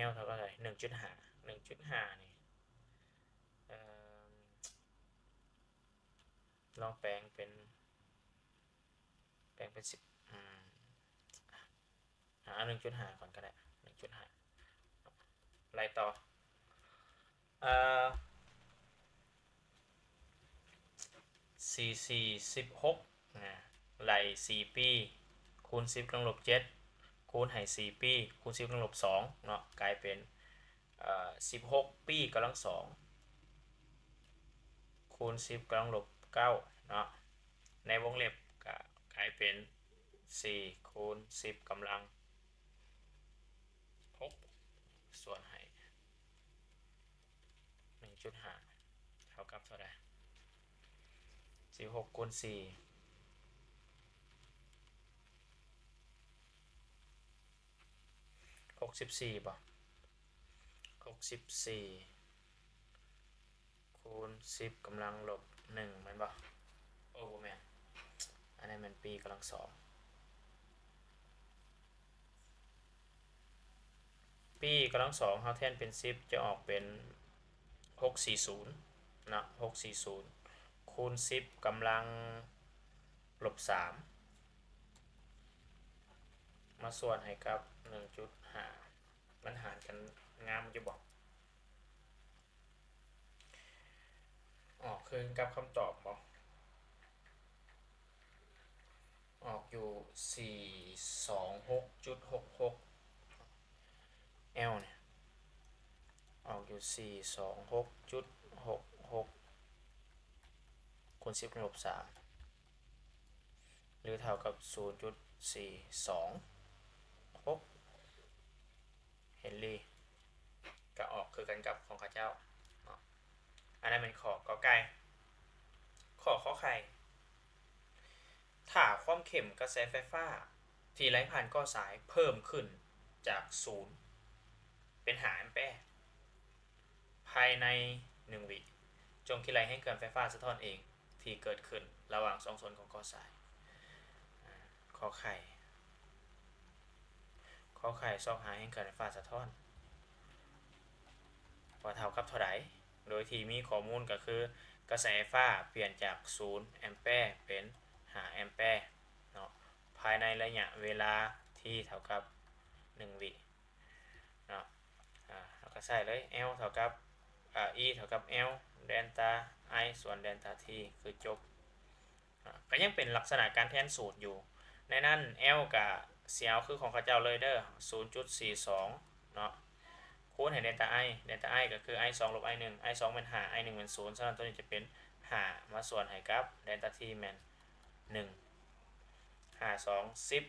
L ເທົ່າກັບເທົ່າໃດ? ໜຶ່ງຈຸດຫ້າ ໜຶ່ງຈຸດຫ້ານີ້ ເອີ ລອງແປງເປັນ ແປງເປັນສິບ ອືມ ເອົາໜຶ່ງຈຸດຫ້າກ່ອນກໍໄດ້ ໜຶ່ງຈຸດຫ້າ ໄລ່ຕໍ່ ເອີ ສີ່ສີ່ສິບຫົກ ນະ ໄລ່ສີ່ປີ ຄູນສິບກຳລັງລົບເຈັດ ຄູນໃຫ້ສີ່ປີ ຄູນສິບກຳລັງລົບສອງເນາະ ກາຍເປັນ ເອີ ສິບຫົກປີກຳລັງສອງ ຄູນສິບກຳລັງລົບເກົ້າເນາະ ໃນວົງເລັບກະກາຍເປັນສີ່ຄູນສິບກຳລັງຫົກ ສ່ວນໃຫ້ໜຶ່ງຈຸດຫ້າ ເທົ່າກັບເທົ່າໃດ? ສິບຫົກຄູນສີ່ ຫົກສິບສີ່ບໍ່? ຫົກສິບສີ່ ຄູນສິບກຳລັງລົບໜຶ່ງ ແມ່ນບໍ່? ໂອ້ ບໍ່ແມ່ນ ອັນນັ້ນແມ່ນປີກຳລັງສອງ ປີກຳລັງສອງເຮົາແທນເປັນສິບ ຈະອອກເປັນຫົກສີ່ສູນເນາະ ຫົກສີ່ສູນ ຄູນສິບກຳລັງລົບສາມ ມາສ່ວນໃຫ້ກັບໜຶ່ງຈຸດຫ້າ ມັນຫານກັນງາມຢູ່ບໍ່? ອອກຄືກັບຄຳຕອບບໍ່? ອອກຢູ່ສີ່ສອງຫົກຈຸດຫົກຫົກ L ນີ້ ອອກຢູ່ສີ່ສອງຫົກຈຸດຫົກຫົກ ຄູນສິບ ລົບສາມ ຫຼືເທົ່າກັບສູນຈຸດສີ່ສອງຫົກ ເຫັນລີ ກໍອອກຄືກັນກັບຂອງເຂົາເຈົ້າເນາະ. ອັນນັ້ນແມ່ນຂໍ້ ກ ໄກ່. ຂໍ້ ຂໍໄຂ່ ຖ້າຄວາມເຂັ້ມກະແສໄຟຟ້າທີ່ໄຫຼຜ່ານກໍສາຍເພີ່ມຂຶ້ນຈາກສູນເປັນຫ້າແອມແປ ພາຍໃນໜຶ່ງວິ ຈົ່ງຄິດໄລ່ແຮງເຄື່ອນໄຟຟ້າສະທ້ອນເອງທີ່ເກີດຂຶ້ນລະຫວ່າງສອງສ່ວນຂອງກໍສາຍ. ອາ ຂໍໄຂ່ ຂໍໄຂ່ ຊອກຫາແຮງເຄື່ອນໄຟຟ້າສະທ້ອນວ່າເທົ່າກັບເທົ່າໃດ ໂດຍທີ່ມີຂໍ້ມູນກໍຄື ກະແສໄຟຟ້າປ່ຽນຈາກສູນແອມແປເປັນຫ້າແອມແປເນາະ ພາຍໃນໄລຍະເວລາ T ເທົ່າກັບໜຶ່ງວິເນາະ. ອາ ເຮົາກໍໃສ່ເລີຍ L ເທົ່າກັບ ອາ E ເທົ່າກັບ L ແດນຕາ I ສ່ວນແດນຕາ T ຄືຈົບ. ອາ ກໍຍັງເປັນລັກສະນະການແທນສູດຢູ່. ໃນນັ້ນ L ກໍຊິເອົາຄືຂອງເຂົາເຈົ້າເລີຍເດີ ສູນຈຸດສີ່ສອງເນາະ ຄູນໃຫ້ແດນຕາ I ແດນຕາ I ກໍຄື I ສອງ ລົບ I ໜຶ່ງ I ສອງແມ່ນຫ້າ I ໜຶ່ງແມ່ນສູນ ສະນັ້ນໂຕນີ້ຈະເປັນຫ້າ ມາສ່ວນໃຫ້ກັບແດນຕາ T ແມ່ນໜຶ່ງ ຫ້າສອງສິບ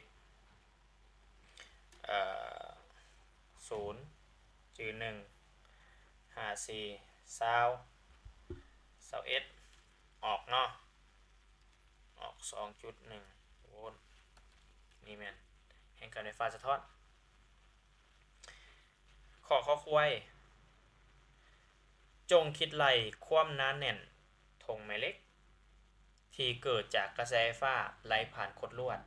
ເອີ ສູນ ຈື່ໜຶ່ງ ຫ້າສີ່ຊາວ ຊາວເອັດ ອອກເນາະ ອອກສອງຈຸດໜຶ່ງໂວນ. ນີ້ແມ່ນແຮງເຄື່ອນໄຟຟ້າສະທ້ອນ. ຂໍ້ ຄ ຄວາຍ ຈົ່ງຄິດໄລ່ຄວາມໜາແໜ້ນຖົງແມ່ເຫຼັກ ທີ່ເກີດຈາກກະແສໄຟຟ້າໄຫຼຜ່ານຂົດລວດ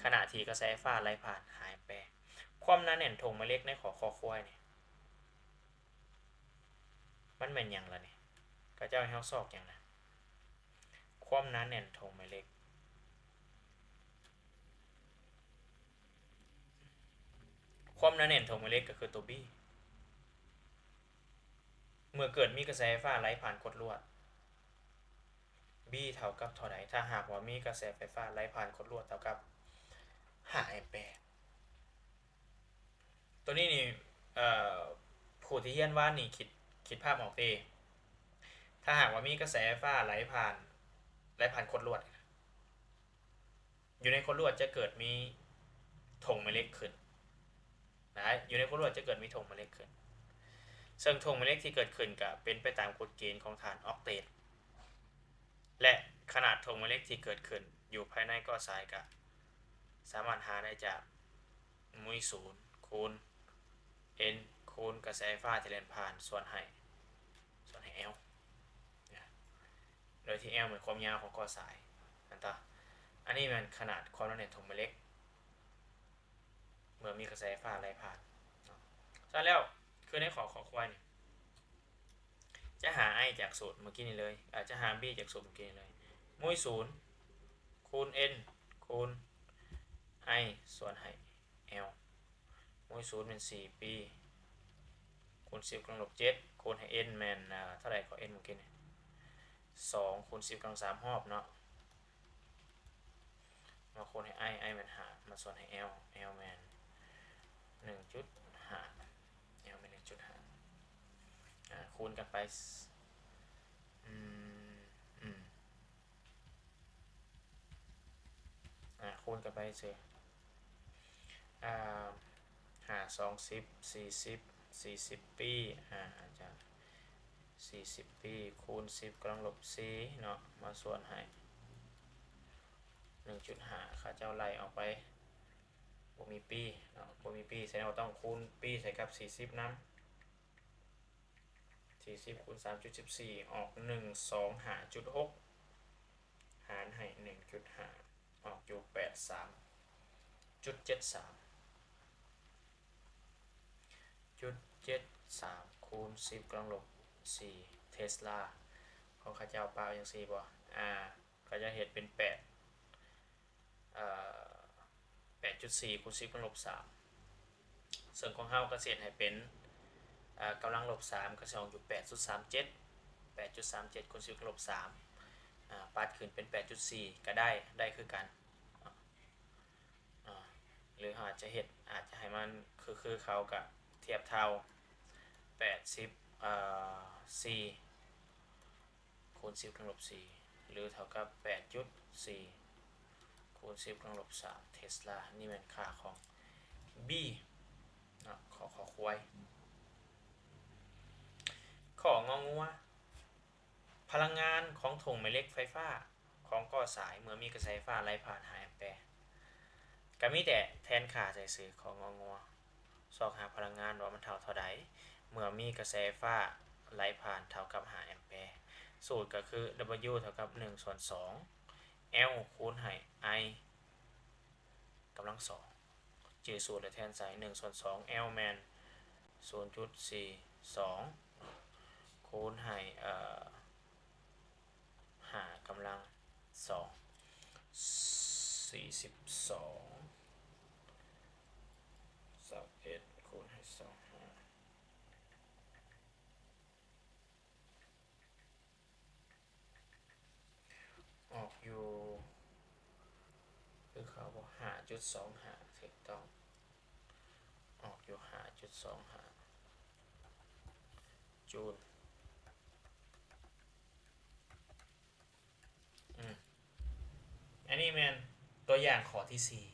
ຂະນະທີ່ກະແສໄຟຟ້າໄຫຼຜ່ານຫ້າແອມແປ. ຄວາມໜາແໜ້ນຖົງແມ່ເຫຼັກໃນຂໍ້ ຄ ຄວາຍ ນີ້ ມັນແມ່ນຫຍັງລະນີ້? ເຂົາເຈົ້າໃຫ້ເຮົາຊອກຫຍັງນະ? ຄວາມໜາແໜ້ນຖົງແມ່ເຫຼັກ. ຄວາມໜາແໜ້ນຖົງແມ່ເຫຼັກກໍຄືຕົວ B ເມື່ອເກີດມີກະແສໄຟຟ້າໄຫຼຜ່ານຂົດລວດ B ເທົ່າກັບເທົ່າໃດ? ຖ້າຫາກວ່າມີກະແສໄຟຟ້າໄຫຼຜ່ານຂົດລວດເທົ່າກັບຫ້າແອມແປ ຕົວນີ້ນີ້ ເອີ ຜູ້ທີ່ຮຽນວານນີ້ຄິດ ຄິດພາບອອກເດ. ຖ້າຫາກວ່າມີກະແສໄຟຟ້າໄຫຼຜ່ານ ໄຫຼຜ່ານຂົດລວດ ຢູ່ໃນຂົດລວດຈະເກີດມີຖົງແມ່ເຫຼັກຂຶ້ນນະ ຢູ່ໃນຂົດລວດຈະເກີດມີຖົງແມ່ເຫຼັກຂຶ້ນ ເຊິ່ງຖົງແມ່ເຫຼັກທີ່ເກີດຂຶ້ນກະເປັນໄປຕາມກົດເກນຂອງທ່ານອອກເຕດ ແລະ ຂະໜາດຖົງແມ່ເຫຼັກທີ່ເກີດຂຶ້ນຢູ່ພາຍໃນກໍສາຍກະສາມາດຫາໄດ້ຈາກ ມຸ້ຍສູນ ຄູນ N ຄູນກະແສໄຟຟ້າທີ່ແລ່ນຜ່ານ ສ່ວນໃຫ້ ສ່ວນໃຫ້ L ໂດຍທີ່ L ແມ່ນຄວາມຍາວຂອງກໍສາຍ ແມ່ນຕາ. ອັນນີ້ແມ່ນຂະໜາດຄວາມໜາແໜ້ນຖົງແມ່ເຫຼັກ ເມື່ອມີກະແສໄຟຟ້າໄຫຼຜ່ານເນາະ. ສະນັ້ນແລ້ວ ຄືໃນຂໍ້ ຄ ຄວາຍ ນີ້ ຈະຫາ I ຈາກສູດເມື່ອກີ້ນີ້ເລີຍ ອາ ຈະຫາ B ຈາກສູດເມື່ອກີ້ນີ້ເລີຍ ມຸ້ຍສູນ ຄູນ N ຄູນ I ສ່ວນໃຫ້ L ມຸ້ຍສູນແມ່ນສີ່ປີ ຄູນສິບກຳລັງລົບເຈັດ ຄູນໃຫ້ N ແມ່ນ ອາ ເທົ່າໃດກໍ N ເມື່ອກີ້ນີ້ ສອງ ຄູນສິບກຳລັງສາມຮອບເນາະ ມາຄູນໃຫ້ I I ແມ່ນຫ້າ ມາສ່ວນໃຫ້ L L ແມ່ນໜຶ່ງຈຸດຫ້າ L ແມ່ນໜຶ່ງຈຸດຫ້າ ອາ ຄູນກັນໄປ ອືມ ອືມ ອາ ຄູນກັນໄປຊື່ ອາ ຫ້າສອງສິບ ສີ່ສິບ ສີ່ສິບປີ ອາ ອາຈານ ສີ່ສິບປີ ຄູນສິບກຳລັງລົບສີ່ເນາະ ມາສ່ວນໃຫ້ໜຶ່ງຈຸດຫ້າ ເຂົາເຈົ້າໄລ່ອອກໄປ ບໍ່ມີປີເນາະ ບໍ່ມີປີ ສະແດງວ່າຕ້ອງຄູນປີໃສ່ກັບສີ່ສິບນຳ ສີ່ສິບຄູນສາມຈຸດສິບສີ່ ອອກໜຶ່ງສອງຫ້າຈຸດຫົກ ຫານໃຫ້ໜຶ່ງຈຸດຫ້າ ອອກຢູ່ແປດສາມຈຸດເຈັດສາມ. ຈຸດເຈັດສາມ ຄູນສິບກຳລັງລົບສີ່ເທສລາ ຂອງເຂົາເຈົ້າປະໄວ້ຈັ່ງຊີ້ບໍ່? ອາ ເຂົາເຈົ້າເຮັດເປັນແປດ ເອີ ແປດຈຸດສີ່ ຄູນສິບກຳລັງລົບສາມ ເຊິ່ງຂອງເຮົາກໍຊິເຮັດໃຫ້ເປັນ ເອີ ກຳລັງລົບສາມ ກໍຊິອອກຢູ່ ແປດຈຸດສາມເຈັດ ແປດຈຸດສາມເຈັດ ຄູນສິບກຳລັງລົບສາມ ອາ ປັດຂຶ້ນເປັນ ແປດຈຸດສີ່ ກໍໄດ້ ໄດ້ຄືກັນ. ອາ ຫຼືເຮົາອາດຈະເຮັດ ອາດຈະໃຫ້ມັນຄືໆເຂົາ ກະທຽບເທົ່າ ແປດສິບ ເອີ ສີ່ ຄູນສິບກຳລັງລົບສີ່ ຫຼືເທົ່າກັບ ແປດຈຸດສີ່ ຄູນສິບກຳລັງລົບສາມເທສລາ. ນີ້ແມ່ນຄ່າຂອງ B ເນາະ ຂໍ້ຄວາຍ. ຂໍ້ງອງົວ ພະລັງງານຂອງຖົງແມ່ເຫຼັກໄຟຟ້າຂອງກໍສາຍ ເມື່ອມີກະແສໄຟຟ້າໄຫຼຜ່ານຫ້າແອມແປ ກໍມີແຕ່ແທນຄ່າໃສ່ຊື່ ຂໍ້ງອງົວ ຊອກຫາພະລັງງານວ່າມັນເທົ່າເທົ່າໃດ ເມື່ອມີກະແສໄຟຟ້າໄຫຼຜ່ານເທົ່າກັບຫ້າແອມແປ. ສູດກໍຄື W ເທົ່າກັບໜຶ່ງສ່ວນສອງ L ຄູນໃຫ້ I ກຳລັງສອງ ຈື່ສູດແລ້ວແທນໃສ່ ໜຶ່ງສ່ວນສອງ L ແມ່ນສູນຈຸດສີ່ສອງ ຄູນໃຫ້ ເອີ ຫ້າກຳລັງສອງ ສີ່ສິບສອງ ຊາວເອັດ ຄູນໃຫ້ຊາວຫ້າ ອອກຢູ່ ຄືເຂົາບອກ ຫ້າຈຸດສອງຫ້າ ຖືກຕ້ອງ ອອກຢູ່ ຫ້າຈຸດສອງຫ້າ ຈູນ. ອືມ ອັນນີ້ແມ່ນຕົວຢ່າງຂໍ້ທີສີ່.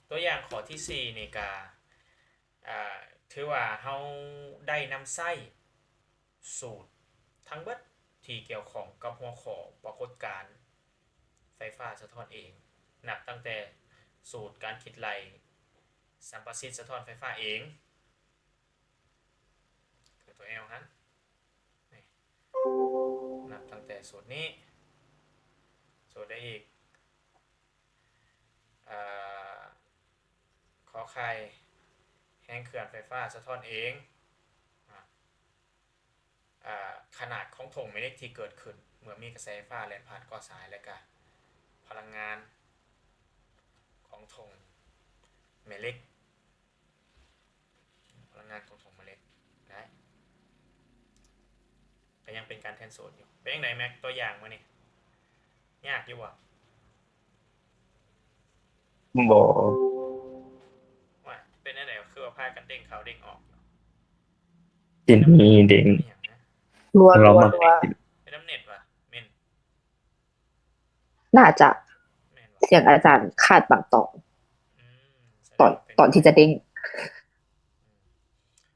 ຕົວຢ່າງຂໍ້ທີສີ່ນີ້ກະ ອາ ຖືວ່າເຮົາໄດ້ນຳໃຊ້ສູດທັງເບິດທີ່ກ່ຽວຂ້ອງກັບຫົວຂໍ້ປາກົດການໄຟຟ້າສະທ້ອນເອງ, ນັບຕັ້ງແຕ່ສູດການຄິດໄລ່ສຳປະສິດສະທ້ອນໄຟຟ້າເອງ ຄືຕົວ L ຫັ້ນ ນີ້ ນັບຕັ້ງແຕ່ສູດນີ້ ສູດໃດອີກ? ເອີ ຂໍໄຂ່ ແຮງເຄື່ອນໄຟຟ້າສະທ້ອນເອງ ອາ ຂະໜາດຂອງຖົງແມ່ເຫຼັກທີ່ເກີດຂຶ້ນເມື່ອມີກະແສໄຟຟ້າແລ່ນຜ່ານກໍສາຍ ແລະກະພະລັງງານຂອງຖົງແມ່ເຫຼັກ. ພະລັງງານຂອງຖົງແມ່ເຫຼັກໄດ້ ກໍຍັງເປັນການແທນສູດຢູ່. ເປັນຈັ່ງໃດແມັກ ຕົວຢ່າງມື້ນີ້ ຍາກຢູ່ບໍ່? ບໍ່. ວ່າເປັນແນວໃດ ຄືວ່າພາກັນເດ້ງເຂົ້າເດ້ງອອກ? ເປັນອີ່ຫຍັງນະ? ລັວໆ ເປັນນຳເນັດຫວາ? ແມ່ນ. ໜ້າຈະ ແມ່ນບໍ່? ສຽງອາຈານຂາດບາງຕອນ ອືມ ຕອນ ຕອນທີ່ຈະເດ້ງ. ອືມ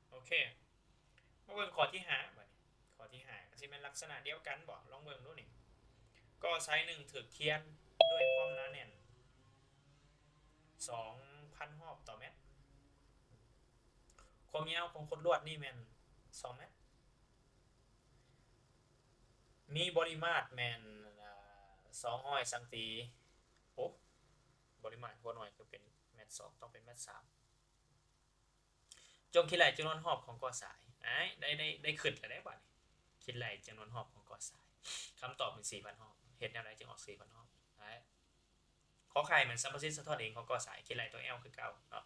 ໂອເຄ ມາເບິ່ງຂໍ້ທີຫ້າບາດນີ້. ຂໍ້ທີຫ້າກໍຊິແມ່ນລັກສະນະດຽວກັນບໍ? ລອງເບິ່ງດູນີ້. ກໍສາຍໜຶ່ງຖືກຄຽນດ້ວຍຄວາມໜາແໜ້ນສອງພັນຮອບຕໍ່ແມັດ. ຄວາມຍາວຂອງຂົນລວດນີ້ແມ່ນສອງແມັດ. ມີບໍລິມາດແມ່ນ ອາ ສອງຮ້ອຍຊັງຕີ. ໂອ້ ບໍລິມາດຫົວໜ່ວຍຄືເປັນແມັດສອງ ຕ້ອງເປັນແມັດສາມ. ຈົ່ງຄິດໄລ່ຈຳນວນຮອບຂອງກໍສາຍ. ໄດ້ ໄດ້ ໄດ້ຄຶດແລ້ວເດ້ບາດນີ້ ຄິດໄລ່ຈຳນວນຮອບຂອງກໍສາຍ. ຄຳຕອບແມ່ນສີ່ພັນຮອບ. ເຮັດແນວໃດຈຶ່ງອອກສີ່ພັນຮອບ? ໄດ້. ຂໍໄຂ່ແມ່ນສຳປະສິດສະທ້ອນເອງຂອງກໍສາຍ ຄິດໄລ່ຕົວ L ຄືເກົ່າເນາະ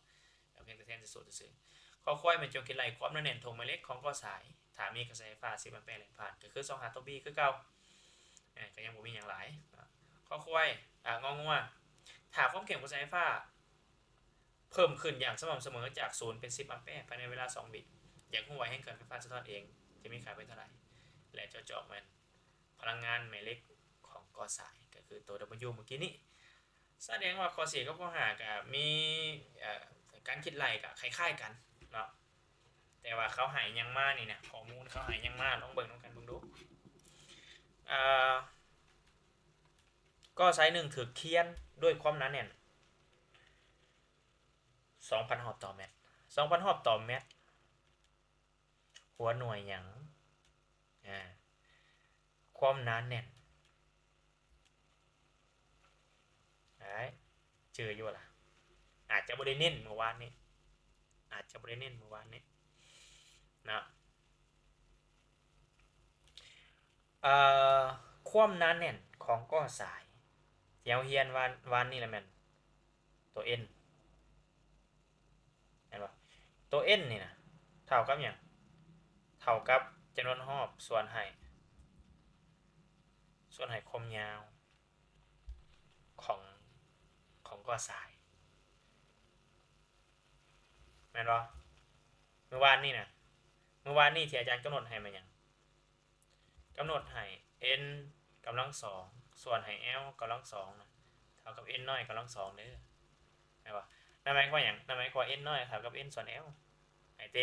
ແລ້ວພຽງແຕ່ແທນໃສ່ສູດຊື່ໆ. ຂໍຄວາຍແມ່ນຈົ່ງຄິດໄລ່ຄວາມໜາແໜ້ນຖົງແມ່ເຫຼັກຂອງກໍສາຍ ຖ້າມີກະແສໄຟຟ້າສິບແອມແປແລ່ນຜ່ານ ກໍຄືຊອກຫາຕົວ B ຄືເກົ່າ. ເອີ ກໍຍັງບໍ່ມີຫຍັງຫຼາຍເນາະ. ຂໍຄວາຍ ອາ ງໍງົວ ຖ້າຄວາມເຂັ້ມກະແສໄຟຟ້າເພີ່ມຂຶ້ນຢ່າງສະໝ່ຳສະເໝີຈາກສູນເປັນສິບແອມແປພາຍໃນເວລາສອງວິ ຢາກຮູ້ວ່າແຮງເຄື່ອນໄຟຟ້າສະທ້ອນເອງຈະມີຄ່າເປັນເທົ່າໃດ ແລະ ເຈາະຈອກແມ່ນ ພະລັງງານແມ່ເຫຼັກຂອງກໍສາຍ ກໍຄືໂຕ W ເມື່ອກີ້ນີ້. ສະແດງວ່າຂໍ້ສີ່ກັບຂໍ້ຫ້າກໍມີ ເອີ ການຄິດໄລ່ກໍຄ້າຍໆກັນເນາະ ແຕ່ວ່າເຂົາໃຫ້ຫຍັງມານີ້ນະ ຂໍ້ມູນເຂົາໃຫ້ຫຍັງມາ ລອງເບິ່ງນຳກັນເບິ່ງດູ. ເອີ ກໍສາຍໜຶ່ງຖືກຄຽນດ້ວຍຄວາມໜາແໜ້ນສອງພັນຮອບຕໍ່ແມັດ ສອງພັນຮອບຕໍ່ແມັດ. ຫົວໜ່ວຍຫຍັງ? ອາ ຄວາມໜາແໜ້ນ. ໄດ້ ຈື່ຢູ່ລະ? ອາດຈະບໍ່ໄດ້ເນັ້ນມື້ວານນີ້ ອາດຈະບໍ່ໄດ້ເນັ້ນມື້ວານນີ້. ນະ. ເອີ ຄວາມໜາແໜ້ນຂອງກໍສາຍ ທີ່ເຮົາຮຽນວານ ວານນີ້ລະແມ່ນຕົວ N ແມ່ນບໍ່? ຕົວ N ນີ້ນະ ເທົ່າກັບຫຍັງ? ເທົ່າກັບຈຳນວນຮອບສ່ວນໃຫ້ ສ່ວນໃຫ້ຄວາມຍາວຂອງ ຂອງກໍສາຍ ແມ່ນບໍ່? ມື້ວານນີ້ນະ ມື້ວານນີ້ທີ່ອາຈານກຳນົດໃຫ້ແມ່ນຫຍັງ? ກຳນົດໃຫ້ n ກຳລັງສອງ ສ່ວນໃຫ້ l ກຳລັງສອງນະ ເທົ່າກັບ n ນ້ອຍກຳລັງສອງເດີ ແມ່ນບໍ່? ນັ້ນໝາຍຄວາມຫຍັງ? ນັ້ນໝາຍຄວາມວ່າ n ນ້ອຍເທົ່າກັບ n ສ່ວນ l ໃຫ້ເຕ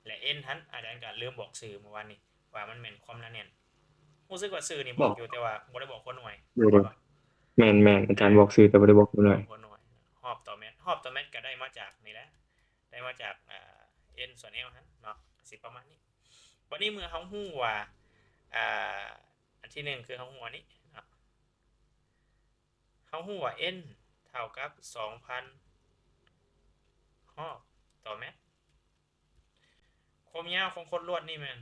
ແລະ n ຫັ້ນ ອາຈານກໍລືມບອກຊື່ມື້ວານນີ້ ວ່າມັນແມ່ນຄວາມໜາແໜ້ນ. ຮູ້ສຶກວ່າຊື່ນີ້ບອກ ບອກຢູ່ ແຕ່ວ່າບໍ່ໄດ້ບອກຫົວໜ່ວຍ ແມ່ນບໍ່? ແມ່ນໆ ອາຈານບອກຊື່ ແຕ່ບໍ່ໄດ້ບອກຫົວໜ່ວຍ ບໍ່ໄດ້ບອກຫົວໜ່ວຍ. ຮອບຕໍ່ແມັດ ຮອບຕໍ່ແມັດກໍໄດ້ມາຈາກນີ້ແຫຼະ ໄດ້ມາຈາກ ອ່າ n ສ່ວນ l ຫັ້ນເນາະ ກໍຊິປະມານນີ້. ບັດນີ້ເມື່ອເຮົາຮູ້ວ່າ ອ່າ ອັນທີໜຶ່ງຄືເຮົາຮູ້ອັນນີ້ເນາະ ເຮົາຮູ້ວ່າ n ເທົ່າກັບສອງພັນຮອບຕໍ່ແມັດ. ຄວາມຍາວຂອງຂົດລວດນີ້ແມ່ນ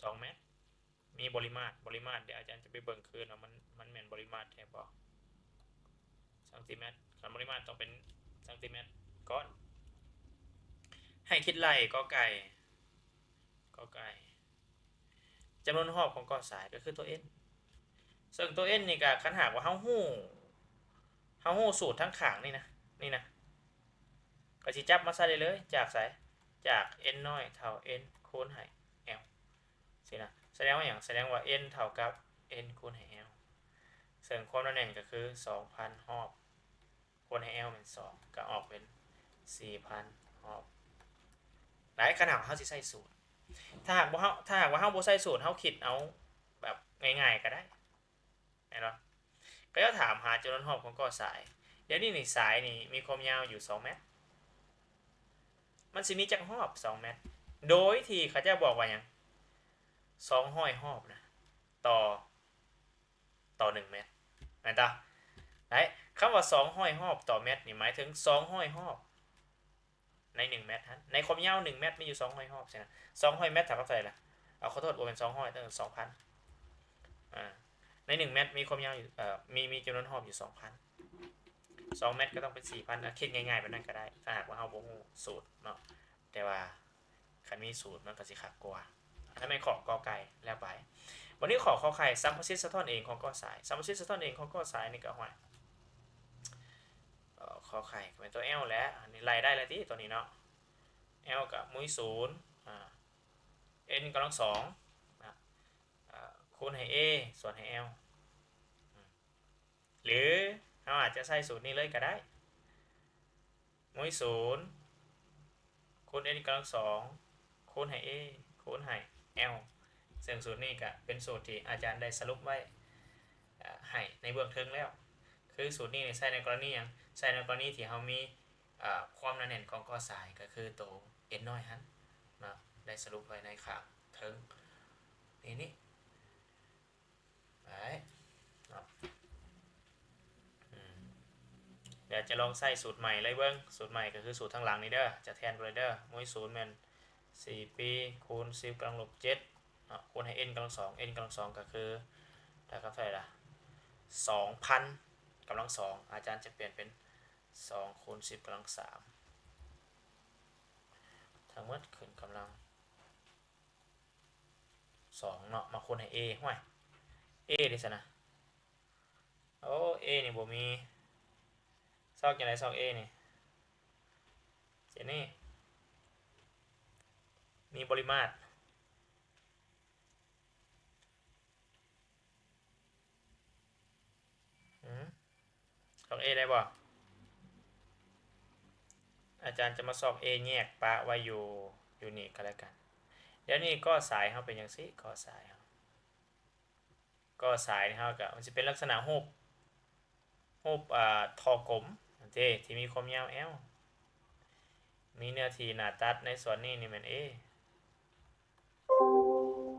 ສອງແມັດ. ມີບໍລິມາດ ບໍລິມາດ ດຽວອາຈານຈະໄປເບິ່ງຄືນວ່າມັນ ມັນແມ່ນບໍລິມາດແທ້ບໍ່ ຊັງຕີແມັດ. ຄັນບໍລິມາດຕ້ອງເປັນຊັງຕີແມັດກ້ອນ. ໃຫ້ຄິດໄລ່ ກໍໄກ່ ກໍໄກ່ ຈຳນວນຮອບຂອງກໍສາຍກໍຄືຕົວ n ເຊິ່ງຕົວ n ນີ້ກໍ ຄັນຫາກວ່າເຮົາຮູ້ ເຮົາຮູ້ສູດທາງຂ້າງນີ້ນະ ນີ້ນະ ກໍຊິຈັບມາໃສ່ໄດ້ເລີຍ ຈາກໃສ? ຈາກ n ນ້ອຍເທົ່າ n ຄູນໃຫ້ l ຊີ້ນະ. ສະແດງວ່າຫຍັງ? ສະແດງວ່າ n ເທົ່າກັບ n ຄູນໃຫ້ l ເຊິ່ງຄວາມໜາແໜ້ນກໍຄືສອງພັນຮອບ ຄູນໃຫ້ l ແມ່ນສອງ ກໍອອກເປັນສີ່ພັນຮອບ. ໄດ້ ຄັນຫາກເຮົາຊິໃຊ້ສູດ ຖ້າຫາກບໍ່ເຮົາ ຖ້າຫາກວ່າເຮົາບໍ່ໃຊ້ສູດ ເຮົາຄິດເອົາແບບງ່າຍໆກໍໄດ້ ແມ່ນບໍ່? ເຂົາເຈົ້າຖາມຫາຈຳນວນຮອບຂອງກໍສາຍ. ດຽວນີ້ນີ້ສາຍນີ້ມີຄວາມຍາວຢູ່ສອງແມັດ ມັນຊິມີຈັກຮອບ? ສອງແມັດ. ໂດຍທີ່ເຂົາເຈົ້າບອກວ່າຫຍັງ? ສອງຮ້ອຍຮອບນະ ຕໍ່ ຕໍ່ໜຶ່ງແມັດ ແມ່ນຕາ? ໄດ້ ຄຳວ່າສອງຮ້ອຍຮອບຕໍ່ແມັດນີ້ ໝາຍເຖິງສອງຮ້ອຍຮອບໃນໜຶ່ງແມັດຫັ້ນ ໃນຄວາມຍາວໜຶ່ງແມັດມີຢູ່ສອງຮ້ອຍຮອບຊີ້ນະ. ສອງຮ້ອຍແມັດເທົ່າກັບເທົ່າໃດລະ? ເອົາ ຂໍໂທດ ບໍ່ແມ່ນສອງຮ້ອຍ ເອີ ສອງພັນ. ອ່າ ໃນໜຶ່ງແມັດມີຄວາມຍາວຢູ່ ເອີ ມີ ມີຈຳນວນຮອບຢູ່ສອງພັນ ສອງແມັດກໍຕ້ອງເປັນສີ່ພັນ. ອາ ຄິດງ່າຍໆແບບນັ້ນກໍໄດ້ ຖ້າຫາກວ່າເຮົາບໍ່ຮູ້ສູດເນາະ ແຕ່ວ່າ ຄັນມີສູດມັນກໍຊິຄັກກວ່າ. ອັນນັ້ນແມ່ນຂໍ້ ກ ໄກ່ ແລ້ວໄປ. ບັດນີ້ຂໍ້ ຂ ໄຂ່ ສຳປະສິດສະທ້ອນເອງຂອງກໍສາຍ. ສຳປະສິດສະທ້ອນເອງຂອງກໍສາຍນີ້ກໍ ຫ້ວຍ ເອີ ຂ ໄຂ່ ກໍແມ່ນຕົວ L ແຫຼະ. ອັນນີ້ໄລ່ໄດ້ແລ້ວຕິ ຕົວນີ້ເນາະ L ກໍມູນສູນ ອ່າ n ກຳລັງສອງນະ ອ່າ ຄູນໃຫ້ a ສ່ວນໃຫ້ l ອືມ ຫຼືເຮົາອາດຈະໃຊ້ສູດນີ້ເລີຍກໍໄດ້ ມູນສູນ ຄູນ n ກຳລັງສອງ ຄູນໃຫ້ a ຄູນໃຫ້ l ເຊິ່ງສູດນີ້ກະເປັນສູດທີ່ອາຈານໄດ້ສະຫຼຸບໄວ້ ເອີ ໃຫ້ໃນເບື້ອງເທິງແລ້ວ. ຄືສູດນີ້ນີ້ໃຊ້ໃນກໍລະນີຫຍັງ? ໃຊ້ໃນກໍລະນີທີ່ເຮົາມີ ເອີ ຄວາມໜາແໜ້ນຂອງກໍສາຍ ກໍຄືໂຕ n ນ້ອຍຫັ້ນເນາະ ໄດ້ສະຫຼຸບໄວ້ໃນຂ້າງເທິງນີ້ ນີ້. ໄດ້ເນາະ ອືມ ດຽວຈະລອງໃຊ້ສູດໃໝ່ເລີຍເບິ່ງ. ສູດໃໝ່ກໍຄືສູດທາງຫຼັງນີ້ເດີ ຈະແທນໄປເລີຍເດີ. ມູນສູນແມ່ນສີ່ປີຄູນສິບກຳລັງລົບເຈັດເນາະ ຄູນໃຫ້ n ກຳລັງສອງ n ກຳລັງສອງກໍຄືເທົ່າກັບເທົ່າໃດລະ? ສອງພັນກຳລັງສອງ ອາຈານຈະປ່ຽນເປັນສອງຄູນສິບກຳລັງສາມ ທັງໝົດຂຶ້ນກຳລັງ ສອງເນາະ ມາຄູນໃຫ້ a ຫ້ວຍ a ເດຊັ້ນນະ? ໂອ້ a ນີ້ບໍ່ມີ ຊອກຈັ່ງໃດ? ຊອກ a ນີ້ ເຊັ່ນນີ້ ມີບໍລິມາດ ອືມ ຊອກ a ໄດ້ບໍ່? ອາຈານຈະມາຊອກ a ແຍກປະໄວ້ຢູ່ ຢູ່ນີ້ກໍແລ້ວກັນ. ດຽວນີ້ກໍສາຍເຮົາເປັນຈັ່ງຊີ້ ກໍສາຍເຮົາ ກໍສາຍເຮົາກໍ ມັນຊິເປັນລັກສະນະຮູບ ຮູບ ອ່າ ທໍ່ກົມເດ້ ທີ່ມີຄວາມຍາວ l ມີເນື້ອທີ່ໜ້າຕັດໃນສ່ວນນີ້ນີ້ແມ່ນ a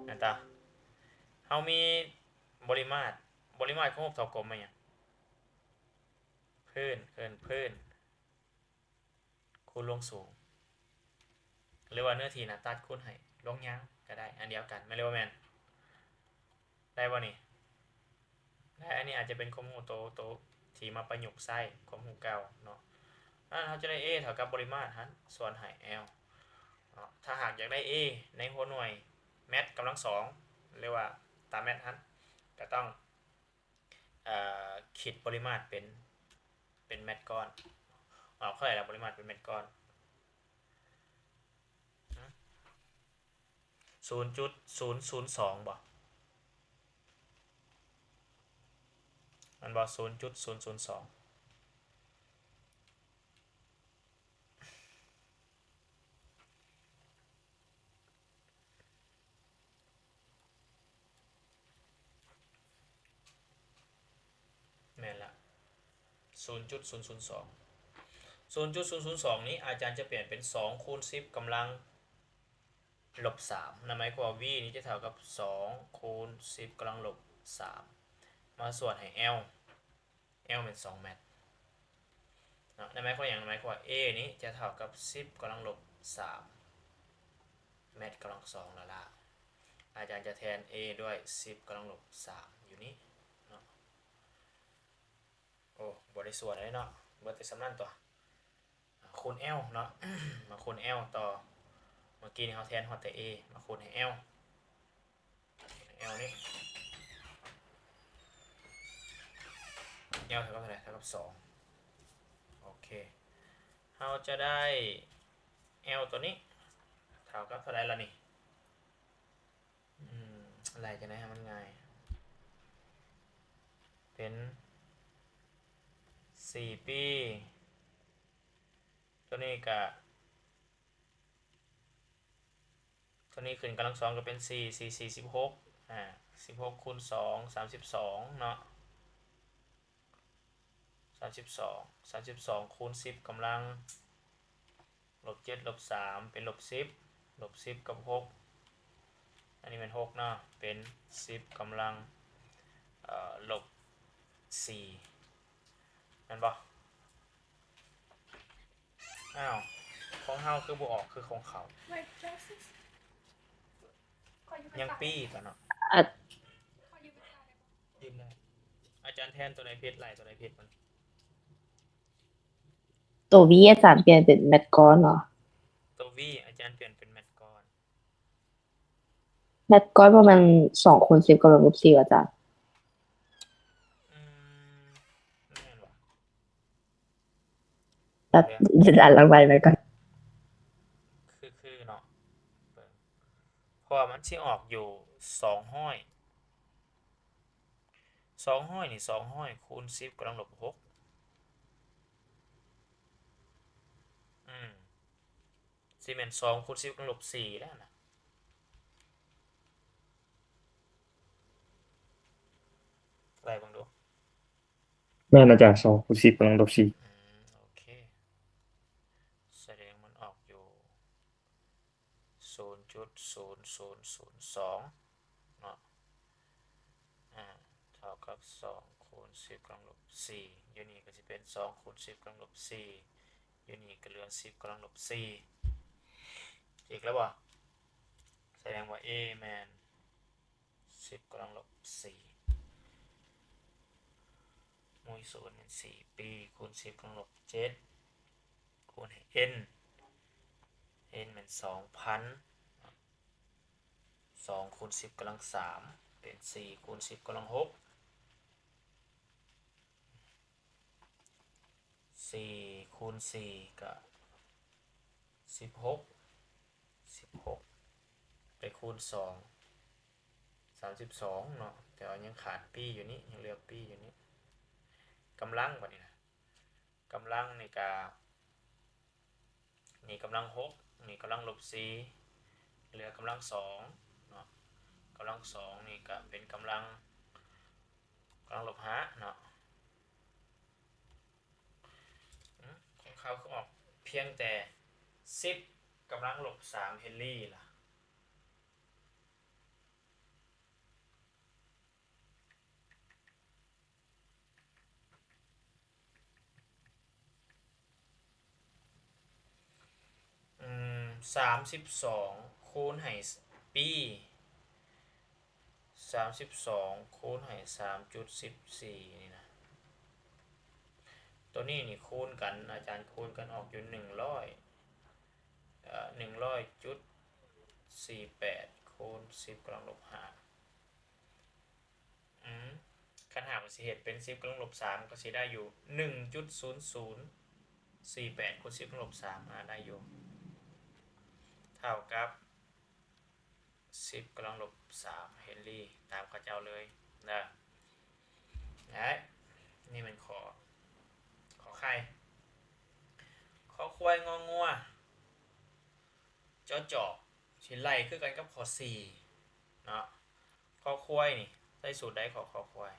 ແມ່ນຕາ? ເຮົາມີບໍລິມາດ ບໍລິມາດຂອງຮູບທໍ່ກົມແມ່ນຫຍັງ? ພື້ນ ເອີ້ນພື້ນ ຄູນລວງສູງ ຫຼືວ່າເນື້ອທີ່ໜ້າຕັດຄູນໃຫ້ລວງຍາງກໍໄດ້ ອັນດຽວກັນ ແມ່ນຫຼືບໍ່ແມ່ນ? ໄດ້ບໍ່ນີ້? ໄດ້ ອັນນີ້ອາດຈະເປັນຄວາມຮູ້ໂຕ ໂຕທີ່ມາປະຍຸກໃຊ້ ຄວາມຮູ້ເກົ່າເນາະ. ນັ້ນເຮົາຈະໄດ້ A ເທົ່າກັບບໍລິມາດຫັ້ນ ສ່ວນໃຫ້ L ເນາະ. ຖ້າຫາກຢາກໄດ້ A ໃນຫົວໜ່ວຍແມັດກຳລັງສອງ ຫຼືວ່າຕາແມັດຫັ້ນ ກໍຕ້ອງ ເອີ ຄິດບໍລິມາດເປັນ ເປັນແມັດກ້ອນ. ອອກເທົ່າໃດລະ ບໍລິມາດເປັນແມັດກ້ອນ? ຫື? ສູນຈຸດສູນສູນສອງ ບໍ່? ແມ່ນບໍ່? ສູນຈຸດສູນສູນສອງ. ແມ່ນລະ ສູນຈຸດສູນສູນສອງ. ສູນຈຸດສູນສູນສອງນີ້ ອາຈານຈະປ່ຽນເປັນສອງຄູນສິບກຳລັງລົບສາມ. ນັ້ນໝາຍຄວາມວ່າ V ນີ້ຈະເທົ່າກັບສອງຄູນສິບກຳລັງລົບສາມ ມາສ່ວນໃຫ້ L L ແມ່ນສອງແມັດເນາະ. ນັ້ນໝາຍຄວາມຫຍັງ? ໝາຍຄວາມວ່າ A ນີ້ຈະເທົ່າກັບສິບກຳລັງລົບສາມແມັດກຳລັງສອງລ້າໆ. ອາຈານຈະແທນ A ດ້ວຍສິບກຳລັງລົບສາມຢູ່ນີ້ເນາະ. ໂອ້ ບໍ່ໄດ້ສ່ວນເລີຍເນາະ ເບິດແຕ່ສ່ຳນັ້ນຕົວະ. ຄູນ L ເນາະ ມາຄູນ L ຕໍ່. ເມື່ອກີ້ນີ້ເຮົາແທນຮອດແຕ່ A ມາຄູນໃຫ້ L L ນີ້ L ເທົ່າກັບເທົ່າໃດ? ເທົ່າກັບສອງ. ໂອເຄ ເຮົາຈະໄດ້ L ຕົວນີ້ເທົ່າກັບເທົ່າໃດລະນີ້? ອືມ ໄລ່ຈັ່ງໃດໃຫ້ມັນງ່າຍ? ເປັນສີ່ປີ ຕົວນີ້ກະ ຕົວນີ້ຂຶ້ນກຳລັງສອງກໍເປັນສີ່ ສີ່ສີ່ສິບຫົກ ອາ ສິບຫົກຄູນສອງ ສາມສິບສອງເນາະ ສາມສິບສອງ ສາມສິບສອງຄູນສິບກຳລັງລົບເຈັດລົບສາມ ເປັນລົບສິບ ລົບສິບກັບຫົກ ອັນນີ້ແມ່ນຫົກເນາະ ເປັນສິບກຳລັງ ເອີ ລົບສີ່ ແມ່ນບໍ່? ອ້າວ ຂອງເຮົາຄືບໍ່ອອກຄືຂອງເຂົາ? ຍັງປີ້ຕົວະເນາະ ອາ ຢືມໄດ້. ອາຈານແທນຕົວໃດຜິດ ໄລ່ຕົວໃດຜິດມັນ? ຕົວ V ອາຈານປ່ຽນເປັນແມັດກ້ອນເນາະ ຕົວ V ອາຈານປ່ຽນເປັນແມັດກ້ອນ. ແມັດກ້ອນບໍ່ແມ່ນສອງຄູນສິບກຳລັງລົບສີ່ ອາຈານ? ອືມ ແມ່ນຫວາ? ແບບ ດຽວ ດຽວ ດຽວ ລອງໄລ່ໄປກ່ອນ ຄື ຄືເນາະ ເບິ່ງ ເພາະວ່າມັນຊິອອກຢູ່ສອງຮ້ອຍ ສອງຮ້ອຍນີ້ ສອງຮ້ອຍຄູນສິບກຳລັງລົບຫົກ ອືມ ຊິແມ່ນສອງຄູນສິບກຳລັງລົບສີ່ແລ້ວນະ ໄລ່ເບິ່ງດູ. ແມ່ນອາຈານ ສອງຄູນສິບກຳລັງລົບສີ່ ອືມ ໂອເຄ ສະແດງມັນອອກຢູ່ສູນຈຸດສູນສູນສູນສອງເນາະ ອາ ເທົ່າກັບສອງຄູນສິບກຳລັງລົບສີ່ ຢູ່ນີ້ກໍຊິເປັນສອງຄູນສິບກຳລັງລົບສີ່ ຢູ່ນີ້ກໍເຫຼືອສິບກຳລັງລົບສີ່ ຖືກແລ້ວບໍ່? ສະແດງວ່າ A ແມ່ນສິບກຳລັງລົບສີ່ ໝູ່ສູນແມ່ນສີ່ປີ ຄູນສິບກຳລັງລົບເຈັດ ຄູນໃຫ້ N N ແມ່ນສອງພັນ ສອງຄູນສິບກຳລັງສາມ ເປັນສີ່ຄູນສິບກຳລັງຫົກ ສີ່ຄູນສີ່ກະສິບຫົກ ສິບຫົກ ໄປຄູນສອງ ສາມສິບສອງເນາະ ແຕ່ວ່າຍັງຂາດປີຢູ່ນີ້ ຍັງເຫຼືອປີຢູ່ນີ້ ກຳລັງບັດນີ້ນະ ກຳລັງນີ້ກະ ນີ້ກຳລັງຫົກ ນີ້ກຳລັງລົບສີ່ ເຫຼືອກຳລັງສອງເນາະ ກຳລັງສອງນີ້ກະເປັນກຳລັງ ກຳລັງລົບຫ້າເນາະ ອືມ ຂອງເຂົາຄືອອກພຽງແຕ່ສິບກຳລັງລົບສາມເຮນຣີລະ? ອືມ ສາມສິບສອງຄູນໃຫ້ P ສາມສິບສອງຄູນໃຫ້ສາມຈຸດສິບສີ່ນີ້ນະ ໂຕນີ້ນີ້ຄູນກັນ ອາຈານຄູນກັນອອກຢູ່ໜຶ່ງຮ້ອຍ ເອີ ໜຶ່ງຮ້ອຍຈຸດສີ່ແປດຄູນສິບກຳລັງລົບຫ້າ ອືມ ຄັນຫາກວ່າຊິເຮັດເປັນສິບກຳລັງລົບສາມ ກໍຊິໄດ້ຢູ່ໜຶ່ງຈຸດສູນສູນສີ່ແປດຄູນສິບກຳລັງລົບສາມ ອາ ໄດ້ຢູ່ ເທົ່າກັບສິບກຳລັງລົບສາມເຮັນລີ ຕາມເຂົາເຈົ້າເລີຍເດີ. ແລະ ນີ້ແມ່ນຂໍ້ ຂໍໄຂ່ ຂໍຄວາຍ ງໍງົວ ຈໍຈອກ ຊິໄລ່ຄືກັນກັບຂໍ້ສີ່ເນາະ. ຂໍ້ຄວາຍນີ້ໃຊ້ສູດໃດ? ຂໍ້ ຂໍ້ຄວາຍ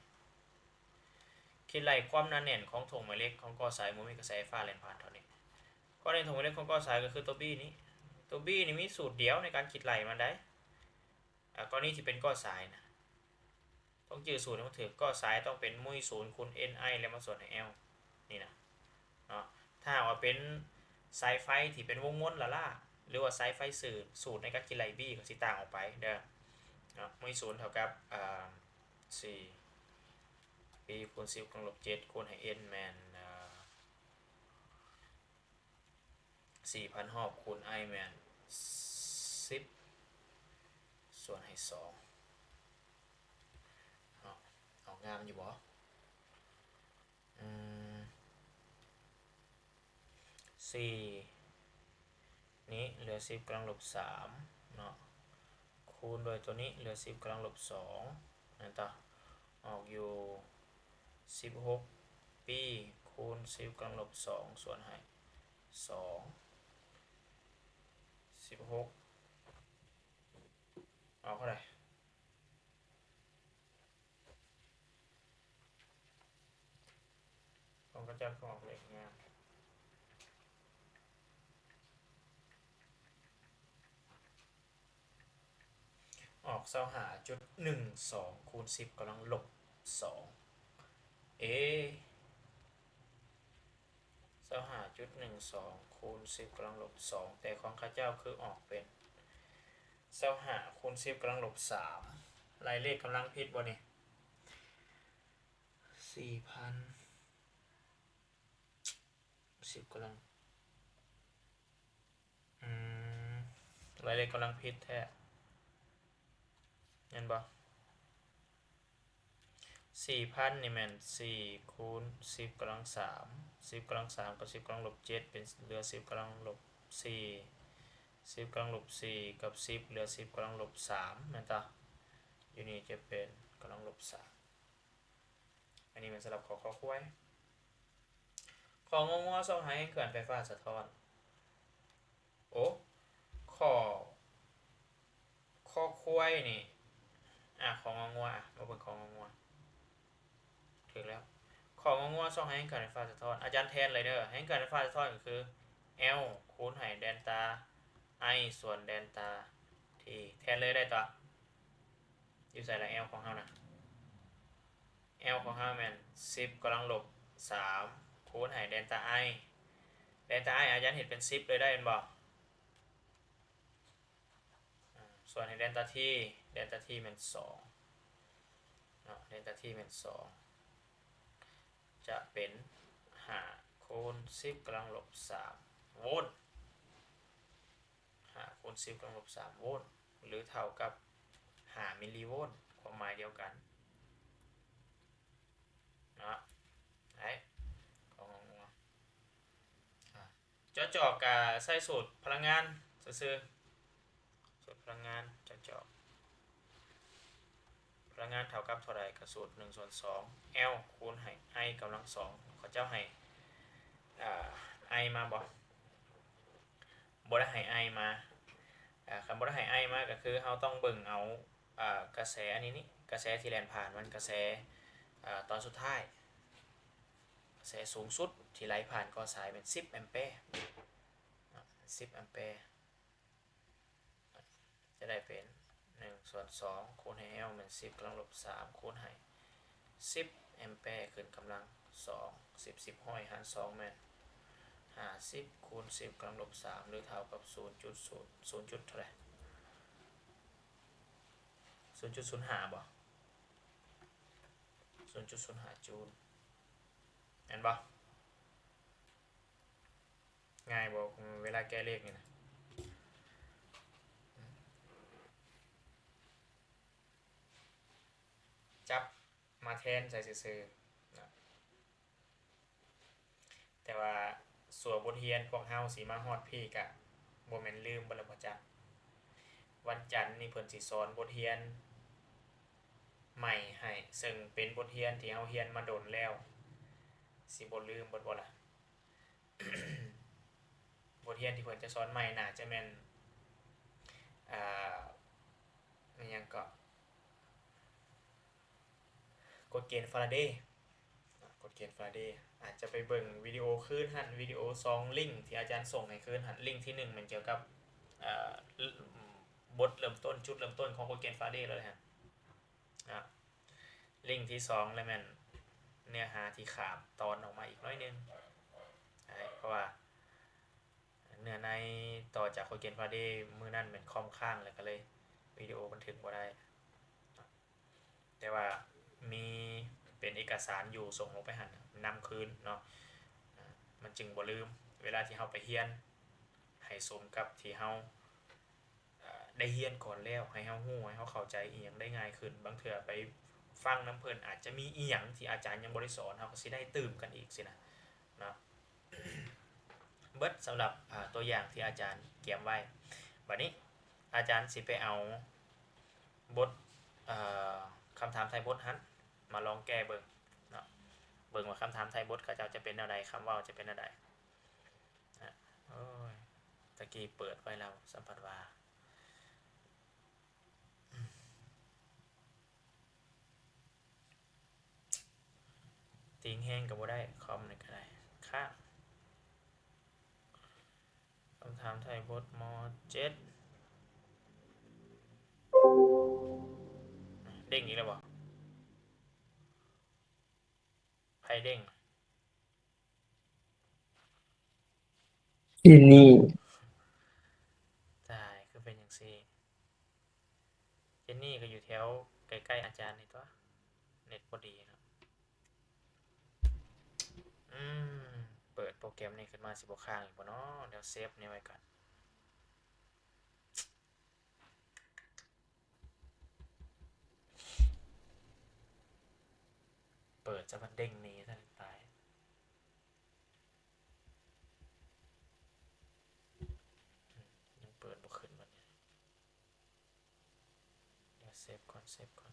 ຄິດໄລ່ຄວາມໜາແໜ້ນຂອງທົ່ງແມ່ເຫຼັກຂອງກໍສາຍເມື່ອມີກະແສໄຟຟ້າແລ່ນຜ່ານເທົ່ານີ້. ຄວາມໜາແໜ້ນທົ່ງແມ່ເຫຼັກຂອງກໍສາຍກໍຄືຕົວ B ນີ້ ຕົວ B ນີ້ມີສູດດຽວໃນການຄິດໄລ່ມັນໄດ໋. ອາ ກໍລະນີທີ່ເປັນກໍສາຍນະ ຕ້ອງຈື່ສູດໃຫ້ມັນຖືກ ກໍສາຍຕ້ອງເປັນມຸ້ຍສູນຄູນ N I ແລ້ວມາສ່ວນໃຫ້ L ນີ້ນະເນາະ. ຖ້າຫາກວ່າເປັນສາຍໄຟທີ່ເປັນວົງວົນລ້າໆ ຫຼືວ່າສາຍໄຟສືດ ສູດໃນການຄິດໄລ່ B ກໍຊິຕ່າງອອກໄປເດີເນາະ. ມຸ້ຍສູນເທົ່າກັບ ອາ ສີ່ P ຄູນສິບກຳລັງລົບເຈັດ ຄູນໃຫ້ N ແມ່ນ ອາ ສີ່ພັນຮອບ ຄູນ I ແມ່ນສິບ ສ່ວນໃຫ້ສອງເນາະ. ອອກງາມຢູ່ບໍ່? ອືມ ສີ່ນີ້ເຫຼືອສິບກຳລັງລົບສາມເນາະ ຄູນດ້ວຍຕົວນີ້ເຫຼືອສິບກຳລັງລົບສອງ ແມ່ນຕາ ອອກຢູ່ສິບຫົກ P ຄູນສິບກຳລັງລົບສອງ ສ່ວນໃຫ້ສອງ ສິບຫົກ ອອກເທົ່າໃດ? ຂອງເຂົາເຈົ້າຄືອອກເລກງາມ ອອກຊາວຫ້າຈຸດໜຶ່ງສອງ ຄູນສິບກຳລັງລົບສອງ ເອ ຊາວຫ້າຈຸດໜຶ່ງສອງ ຄູນສິບກຳລັງລົບສອງ ແຕ່ຂອງເຂົາເຈົ້າຄືອອກເປັນຊາວຫ້າຄູນສິບກຳລັງລົບສາມ ໄລ່ເລກກຳລັງຜິດບໍ່ນີ້? ສີ່ພັນ ສິບກຳລັງ ອືມ ໄລ່ເລກກຳລັງຜິດແທ້ ແມ່ນບໍ່? ສີ່ພັນນີ້ແມ່ນສີ່ຄູນສິບກຳລັງສາມ ສິບກຳລັງສາມກັບສິບກຳລັງລົບເຈັດ ເປັນເຫຼືອສິບກຳລັງລົບສີ່ ສິບກຳລັງລົບສີ່ກັບສິບເຫຼືອສິບກຳລັງລົບສາມ ແມ່ນຕາ? ຢູ່ນີ້ຈະເປັນກຳລັງລົບສາມ. ອັນນີ້ແມ່ນສຳລັບຂໍ້ຄອຄວາຍ. ຂໍ້ງໍງົວ ຊອກຫາແຮງເຄື່ອນໄຟຟ້າສະທ້ອນ. ໂອ້ ຂໍ້ ຄອຄວາຍນີ້ ອາ ຂໍ້ງໍງົວ ອາ ມາເບິ່ງຂໍ້ງໍງົວ ຖືກແລ້ວ. ຂໍ້ງໍງົວ ຊອກຫາແຮງເຄື່ອນໄຟຟ້າສະທ້ອນ. ອາຈານແທນເລີຍເດີ ແຮງເຄື່ອນໄຟຟ້າສະທ້ອນກໍຄື L ຄູນໃຫ້ແດນຕາ I ສ່ວນແດນຕາ T ແທນເລີຍໄດ້ຕົວະ. ຢູ່ໃສລະ L ຂອງເຮົານະ? L ຂອງເຮົາແມ່ນສິບກຳລັງລົບສາມ ຄູນໃຫ້ແດນຕາ I ແດນຕາ I ອາຈານເຮັດເປັນສິບເລີຍໄດ້ແມ່ນບໍ່? ອາ ສ່ວນໃຫ້ແດນຕາ T ແດນຕາ T ແມ່ນສອງເນາະ ແດນຕາ T ແມ່ນສອງ ຈະເປັນຫ້າຄູນສິບກຳລັງລົບສາມໂວນ. ຫ້າຄູນສິບກຳລັງລົບສາມໂວນ ຫຼືເທົ່າກັບຫ້າມິລລີໂວນ ຄວາມໝາຍດຽວກັນເນາະ. ໄດ້ ຂອງງໍງົວ ອາ ເຈາະຈອກກະໃຊ້ສູດພະລັງງານຊື່ໆ ສູດພະລັງງານເຈາະຈອກ ພະລັງງານເທົ່າກັບເທົ່າໃດ? ກະສູດໜຶ່ງສ່ວນສອງ L ຄູນໃຫ້ I ກຳລັງສອງ ເຂົາເຈົ້າໃຫ້ ອາ I ມາບໍ່? ບໍ່ໄດ້ໃຫ້ I ມາ ອາ ຄັນບໍ່ໄດ້ໃຫ້ I ມາ ກໍຄືເຮົາຕ້ອງເບິ່ງເອົາ ອາ ກະແສອັນນີ້ນີ້ ກະແສທີ່ແລ່ນຜ່ານມັນ ກະແສ ອາ ຕອນສຸດທ້າຍ ກະແສສູງສຸດທີ່ໄຫຼຜ່ານກໍສາຍແມ່ນສິບແອມແປເນາະ ສິບແອມແປ. ຈະໄດ້ເປັນໜຶ່ງສ່ວນສອງ ຄູນໃຫ້ L ແມ່ນສິບກຳລັງລົບສາມ ຄູນໃຫ້ສິບແອມແປຂຶ້ນກຳລັງສອງ ສິບ ສິບ ຮ້ອຍຫານສອງແມ່ນ ຫ້າສິບຄູນສິບກຳລັງລົບສາມ ຫຼືເທົ່າກັບສູນຈຸດສູນ ສູນຈຸດເທົ່າໃດ? ສູນຈຸດສູນຫ້າບໍ່? ສູນຈຸດສູນຫ້າຈູນ ແມ່ນບໍ່? ງ່າຍບໍ່ ເວລາແກ້ເລກນີ້ນະ? ຈັບມາແທນໃສ່ຊື່ໆນະ. ແຕ່ວ່າຊົ່ວບົດຮຽນພວກເຮົາຊິມາຮອດພີ້ກະບໍ່ແມ່ນລືມເບິດແລ້ວບໍ່ຈັກ. ວັນຈັນນີ້ເພິ່ນຊິສອນບົດຮຽນໃໝ່ໃຫ້ ເຊິ່ງເປັນບົດຮຽນທີ່ເຮົາຮຽນມາດົນແລ້ວ ຊິບໍ່ລືມເບິດບໍ່ລະ? ບົດຮຽນທີ່ເພິ່ນຈະສອນໃໝ່ໜ້າຈະແມ່ນ ອ່າ ແມ່ນຫຍັງເກາະ ກົດເກນຟາລາເດ ກົດເກນຟາລາເດ. ອາດຈະໄປເບິ່ງວິດີໂອຄືນຫັ້ນ ວິດີໂອສອງລິ້ງທີ່ອາຈານສົ່ງໃຫ້ຄືນຫັ້ນ. ລິ້ງທີໜຶ່ງແມ່ນກ່ຽວກັບ ເອີ ບົດເລີ່ມຕົ້ນ ຈຸດເລີ່ມຕົ້ນຂອງກົດເກນຟາລາເດເລີຍຫັ້ນ. ອ່າ ລິ້ງທີສອງລະແມ່ນເນື້ອຫາທີ່ຂາບຕອນອອກມາອີກໜ້ອຍໜຶ່ງ ເພາະວ່າເນື້ອໃນຕໍ່ຈາກກົດເກນຟາລາເດມື້ນັ້ນແມ່ນຄ່ອມຄ້າງ ແລ້ວກໍເລີຍວິດີໂອບັນທຶກບໍ່ໄດ້. ແຕ່ວ່າມີເປັນເອກະສານຢູ່ ສົ່ງລົງໄປຫັ້ນນຳຄືນເນາະ ມັນຈຶ່ງບໍ່ລືມ ເວລາທີ່ເຮົາໄປຮຽນ ໃຫ້ສົມກັບທີ່ເຮົາ ເອີ ໄດ້ຮຽນກ່ອນແລ້ວ ໃຫ້ເຮົາຮູ້ ໃຫ້ເຮົາເຂົ້າໃຈອີ່ຫຍັງໄດ້ງ່າຍຂຶ້ນ. ບາງເທື່ອໄປຟັງນຳເພິ່ນ ອາດຈະມີອີ່ຫຍັງທີ່ອາຈານຍັງບໍ່ໄດ້ສອນ ເຮົາກໍຊິໄດ້ຕື່ມກັນອີກຊີ້ນະເນາະ. ເບິດສຳລັບ ອາ ຕົວຢ່າງທີ່ອາຈານກຽມໄວ້. ບາດນີ້ອາຈານຊິໄປເອົາບົດ ເອີ ຄຳຖາມທ້າຍບົດຫັ້ນມາລອງແກ້ເບິ່ງເນາະ ເບິ່ງວ່າຄຳຖາມທ້າຍບົດເຂົາເຈົ້າຈະເປັນແນວໃດ ຄຳເວົ້າຈະເປັນແນວໃດ. ໂອ້ຍ ຕະກີ້ເປີດໄວ້ແລ້ວ ສຳພັດວ່າ ຕິງແຮງກໍບໍ່ໄດ້ ຄອມນີ້ກໍໄດ້ ຄ້າງ. ຄຳຖາມທ້າຍບົດ ມໍເຈັດ ເດ້ງອີກແລ້ວບໍ່? ໃຜເດ້ງ? ເຈນນີ້. ຕາຍ ຄືເປັນຈັ່ງຊີ້? ເຈນນີ້ກໍຢູ່ແຖວໃກ້ໆອາຈານນີ້ຕົວະ ເນັດບໍ່ດີເນາະ. ອືມ ເປີດໂປຣແກຣມນີ້ຂຶ້ນມາຊິບໍ່ຄ້າງອີກບໍ່ເນາະ? ດຽວເຊບນີ້ໄວ້ກ່ອນ. ເປີດຊະ ພັດເດ້ງໜີຊະ ຕາຍ. ອືມ ຍັງເປີດບໍ່ຂຶ້ນບັດນີ້ ດຽວເຊບກ່ອນ ເຊບກ່ອນ.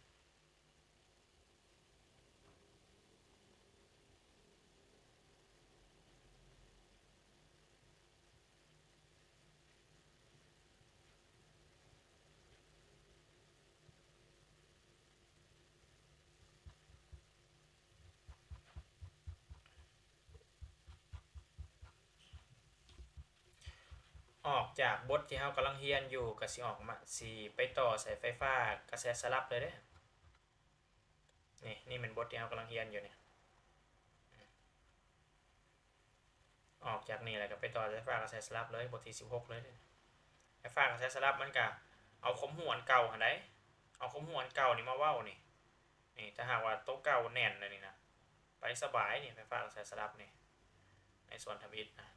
ອອກຈາກບົດທີ່ເຮົາກຳລັງຮຽນຢູ່ ກໍຊິອອກມາ ຊິໄປຕໍ່ໃສ່ໄຟຟ້າກະແສສະຫຼັບເລີຍເດ້. ນີ້ ນີ້ແມ່ນບົດທີ່ເຮົາກຳລັງຮຽນຢູ່ນີ້. ອອກຈາກນີ້ແລ້ວກໍໄປຕໍ່ໄຟຟ້າກະແສສະຫຼັບເລີຍ ບົດທີສິບຫົກເລີຍ. ໄຟຟ້າກະແສສະຫຼັບມັນກະເອົາຄວາມຮູ້ອັນເກົ່າຫັ້ນໃດ ເອົາຄວາມຮູ້ອັນເກົ່ານີ້ມາເວົ້ານີ້. ນີ້ ຖ້າຫາກວ່າໂຕເກົ່າແໜ້ນແລ້ວນີ້ນະ ໄປສະບາຍນີ້ ໄຟຟ້າກະແສສະຫຼັບນີ້ ໃນສ່ວນທຳອິດນະ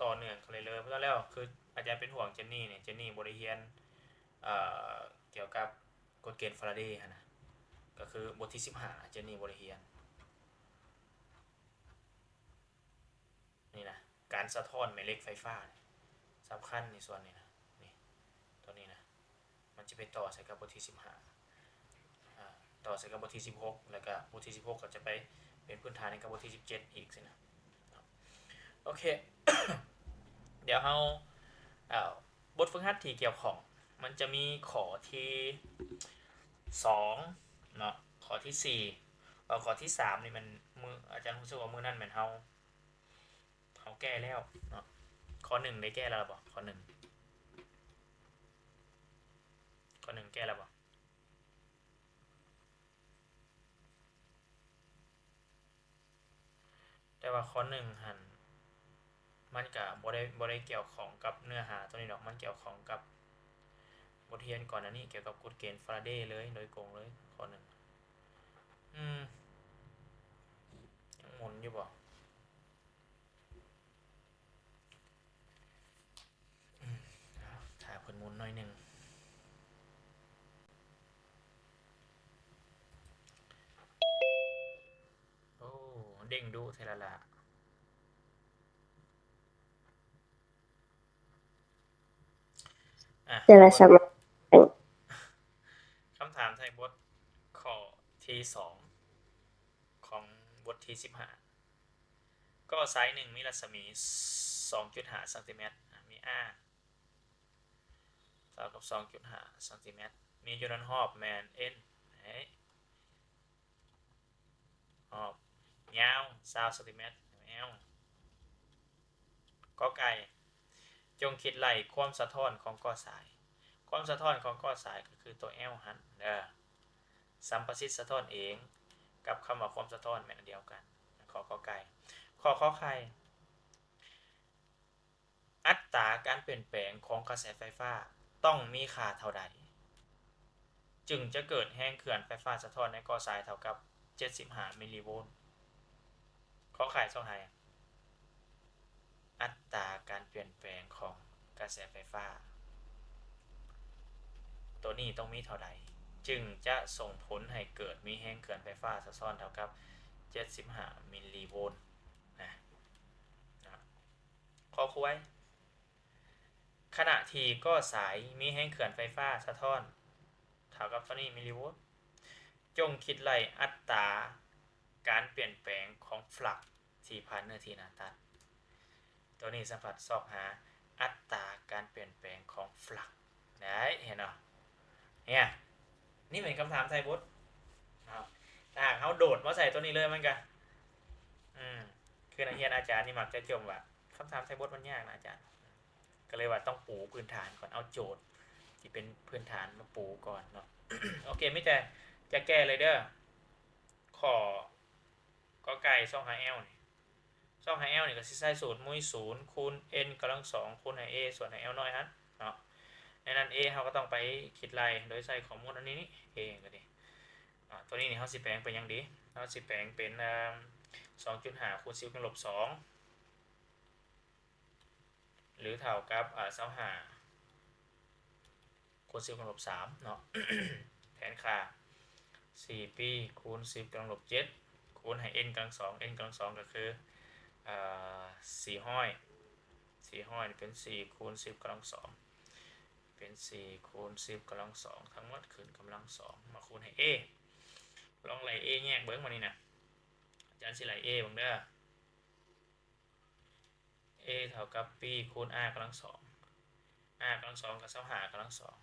ຕໍ່ເນື່ອງກັນເລີຍໆ. ເພາະນັ້ນແລ້ວ ຄືອາຈານເປັນຫ່ວງເຈນນີ້ນີ້ ເຈນນີ້ບໍ່ໄດ້ຮຽນ ເອີ ກ່ຽວກັບກົດເກນຟາລາເດຫັ້ນນະ ກໍຄືບົດທີສິບຫ້າ ເຈນນີ້ບໍ່ໄດ້ຮຽນ. ນີ້ນະ ການສະທ້ອນແມ່ເຫຼັກໄຟຟ້າ ສຳຄັນໃນສ່ວນນີ້ນະ ນີ້ ຕົວນີ້ນະ ມັນຈະໄປຕໍ່ໃສ່ກັບບົດທີສິບຫ້າ ອາ ຕໍ່ໃສ່ກັບບົດທີສິບຫົກ ແລ້ວກະບົດທີສິບຫົກກໍຈະໄປເປັນພື້ນຖານໃຫ້ກັບບົດທີສິບເຈັດອີກຊີ້ນະ. ໂອເຄ ດຽວເຮົາ ເອີ ບົດຝຶກຫັດທີ່ກ່ຽວຂ້ອງ ມັນຈະມີຂໍ້ທີສອງເນາະ ຂໍ້ທີສີ່ ແລ້ວຂໍ້ທີສາມນີ້ແມ່ນ ມື້ ອາຈານຮູ້ສຶກວ່າມື້ນັ້ນແມ່ນເຮົາ ເຮົາແກ້ແລ້ວເນາະ. ຂໍ້ໜຶ່ງໄດ້ແກ້ແລ້ວບໍ່? ຂໍ້ໜຶ່ງ ຂໍ້ໜຶ່ງແກ້ແລ້ວບໍ່? ແຕ່ວ່າຂໍ້ໜຶ່ງຫັ້ນ ມັນກະບໍ່ໄດ້ ບໍ່ໄດ້ກ່ຽວຂ້ອງກັບເນື້ອຫາໂຕນີ້ດອກ, ມັນກ່ຽວຂ້ອງກັບບົດຮຽນກ່ອນໜ້ານີ້ ກ່ຽວກັບກົດເກນຟາຣາເດເລີຍ ໂດຍກົງເລີຍ ຂໍ້ໜຶ່ງ. ອືມ ຍັງໝູນຢູ່ບໍ່? ອືມ ຖ້າເພິ່ນໝູນໜ້ອຍໜຶ່ງ. ໂອ້ ເດ້ງດຸແທ້ລະລະ. ອ່ະ ແຕ່ລະສະໝັກ ຄຳຖາມທ້າຍບົດ ຂໍ້ທີສອງ ຂອງບົດທີສິບຫ້າ. ກໍສາຍໜຶ່ງມີລັດສະໝີສອງຈຸດຫ້າຊັງຕີແມັດ, ມີ R ເທົ່າກັບສອງຈຸດຫ້າຊັງຕີແມັດ, ມີຢູ່ໃນຮອບແມ່ນ N ໃຫ້ ຮອບຍາວຊາວຊັງຕີແມັດ L. ກໍໄກ່ ຈົ່ງຄິດໄລ່ຄວາມສະທ້ອນຂອງກໍສາຍ. ຄວາມສະທ້ອນຂອງກໍສາຍກໍຄືຕົວ L ຫັ້ນເດີ. ສຳປະສິດສະທ້ອນເອງກັບຄຳວ່າຄວາມສະທ້ອນແມ່ນອັນດຽວກັນ. ຂໍ້ ກໍໄກ່. ຂໍ້ ຂໍໄຂ່ ອັດຕາການປ່ຽນແປງຂອງກະແສໄຟຟ້າຕ້ອງມີຄ່າເທົ່າໃດ ຈຶ່ງຈະເກີດແຮງເຂື່ອນໄຟຟ້າສະທ້ອນໃນກໍສາຍເທົ່າກັບເຈັດສິບຫ້າມິນລີໂວນ? ຂໍໄຂ່ ຊອກຫາ ອັດຕາການປ່ຽນແປງຂອງກະແສໄຟຟ້າ ໂຕນີ້ຕ້ອງມີເທົ່າໃດ ຈຶ່ງຈະສົ່ງຜົນໃຫ້ເກີດມີແຮງເຂື່ອນໄຟຟ້າສະທ້ອນເທົ່າກັບເຈັດສິບຫ້າມິນລີໂວນນະ? ຂໍຄວາຍ ຂະນະທີ່ກໍສາຍມີແຮງເຂື່ອນໄຟຟ້າສະທ້ອນເທົ່າກັບເທົ່ານີ້ມິນລີໂວນ, ຈົ່ງຄິດໄລ່ອັດຕາການປ່ຽນແປງຂອງຟລັກທີ່ຜ່ານເນື້ອທີ່ໜ້າຕັດ. ໂຕນີ້ສຳຜັດຊອກຫາອັດຕາການປ່ຽນແປງຂອງຟລັກໄດ້ ເຫັນບໍ່? ເນຍ ນີ້ເປັນຄຳຖາມທ້າຍບົດເນາະ. ຖ້າຫາກເຮົາໂດດມາໃສ່ໂຕນີ້ເລີຍ ມັນກະ ອືມ ຄືນັກຮຽນອາຈານນີ້ມັກຈະຈົ່ມວ່າ ຄຳຖາມທ້າຍບົດມັນຍາກນະອາຈານ, ກໍເລີຍວ່າຕ້ອງປູພື້ນຖານກ່ອນ, ເອົາໂຈດທີ່ເປັນພື້ນຖານມາປູກ່ອນເນາະ. ໂອເຄ ມີແຕ່ຈະແກ້ເລີຍເດີ. ຂໍ້ ກໍໄກ່ ຊອກຫາ L ນີ້ ຊອກຫາ L ນີ້ກໍຊິໃຊ້ສູດມຸ້ຍສູນຄູນ n ກຳລັງສອງຄູນໃຫ້ a ສ່ວນໃຫ້ L ນ້ອຍຫັ້ນເນາະ. ໃນນັ້ນ a ເຮົາກໍຕ້ອງໄປຄິດໄລ່ໂດຍໃຊ້ຂໍ້ມູນອັນນີ້ນີ້ a ກໍດີ. ອາ ຕົວນີ້ນີ້ເຮົາຊິແປງເປັນຫຍັງດີ? ເຮົາຊິແປງເປັນ ເອີ່ມ ສອງຈຸດຫ້າຄູນສິບກຳລັງລົບສອງ ຫຼືເທົ່າກັບ ອາ ຊາວຫ້າຄູນສິບກຳລັງລົບສາມເນາະ. ແທນຄ່າ ສີ່ປີຄູນສິບກຳລັງລົບເຈັດ ຄູນໃຫ້ n ກຳລັງສອງ n ກຳລັງສອງກໍຄື ເອີ່ ສີ່ຮ້ອຍ ສີ່ຮ້ອຍນີ້ເປັນສີ່ຄູນສິບກຳລັງສອງ ເປັນສີ່ຄູນສິບກຳລັງສອງ ທັງໝົດຂຶ້ນກຳລັງສອງ ມາຄູນໃຫ້ a. ລອງໄລ່ a ແຍກເບິ່ງບາດນີ້ນະ, ອາຈານຊິໄລ່ a ເບິ່ງເດີ. a ເທົ່າກັບ b ຄູນ r ກຳລັງສອງ r ກຳລັງສອງກັບຊາວຫ້າກຳລັງສອງ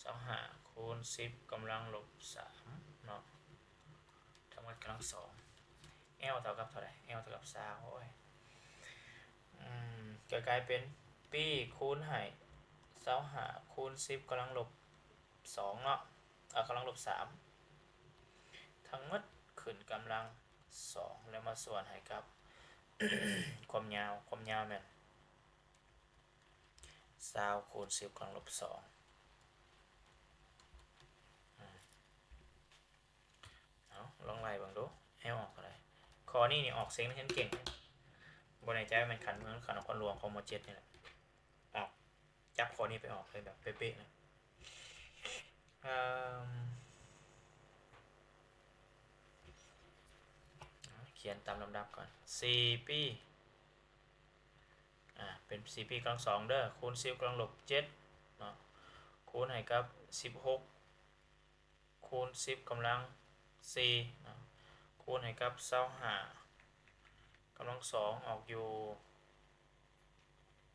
ຊາວຫ້າຄູນສິບກຳລັງລົບສາມເນາະ ທັງໝົດກຳລັງສອງ. L ເທົ່າກັບເທົ່າໃດ? L ເທົ່າກັບຊາວ. ໂອ້ຍ ອືມ ກໍກາຍເປັນ b ຄູນໃຫ້ຊາວຫ້າຄູນສິບກຳລັງລົບສອງເນາະ ເອົາກຳລັງລົບສາມ ທັງໝົດຂຶ້ນກຳລັງສອງ ແລ້ວມາສ່ວນໃຫ້ກັບຄວາມຍາວ, ຄວາມຍາວແມ່ນຊາວຄູນສິບກຳລັງລົບສອງ. ເອົາ ລອງໄລ່ເບິ່ງດູ ແອວອອກເທົ່າໃດ? ຂໍ້ນີ້ນີ້ອອກເສັງນັກຮຽນເກັ່ງ, ບໍ່ແນ່ໃຈວ່າແມ່ນຂັ້ນເມືອງ ຂັ້ນນະຄອນຫຼວງຂອງ ມ.ເຈັດ ນີ້ແຫຼະ. ອອກ ຈັບຂໍ້ນີ້ໄປອອກເລີຍແບບເປະໆ ເລີຍ. ເອີ່ມ ຂຽນຕາມລຳດັບກ່ອນ ສີ່ປີ ອາ ເປັນສີ່ປີກຳລັງສອງເດີ ຄູນສິບກຳລັງລົບເຈັດເນາະ ຄູນໃຫ້ກັບສິບຫົກຄູນສິບກຳລັງສີ່ເນາະ ຄູນໃຫ້ກັບຊາວຫ້າກຳລັງສອງ ອອກຢູ່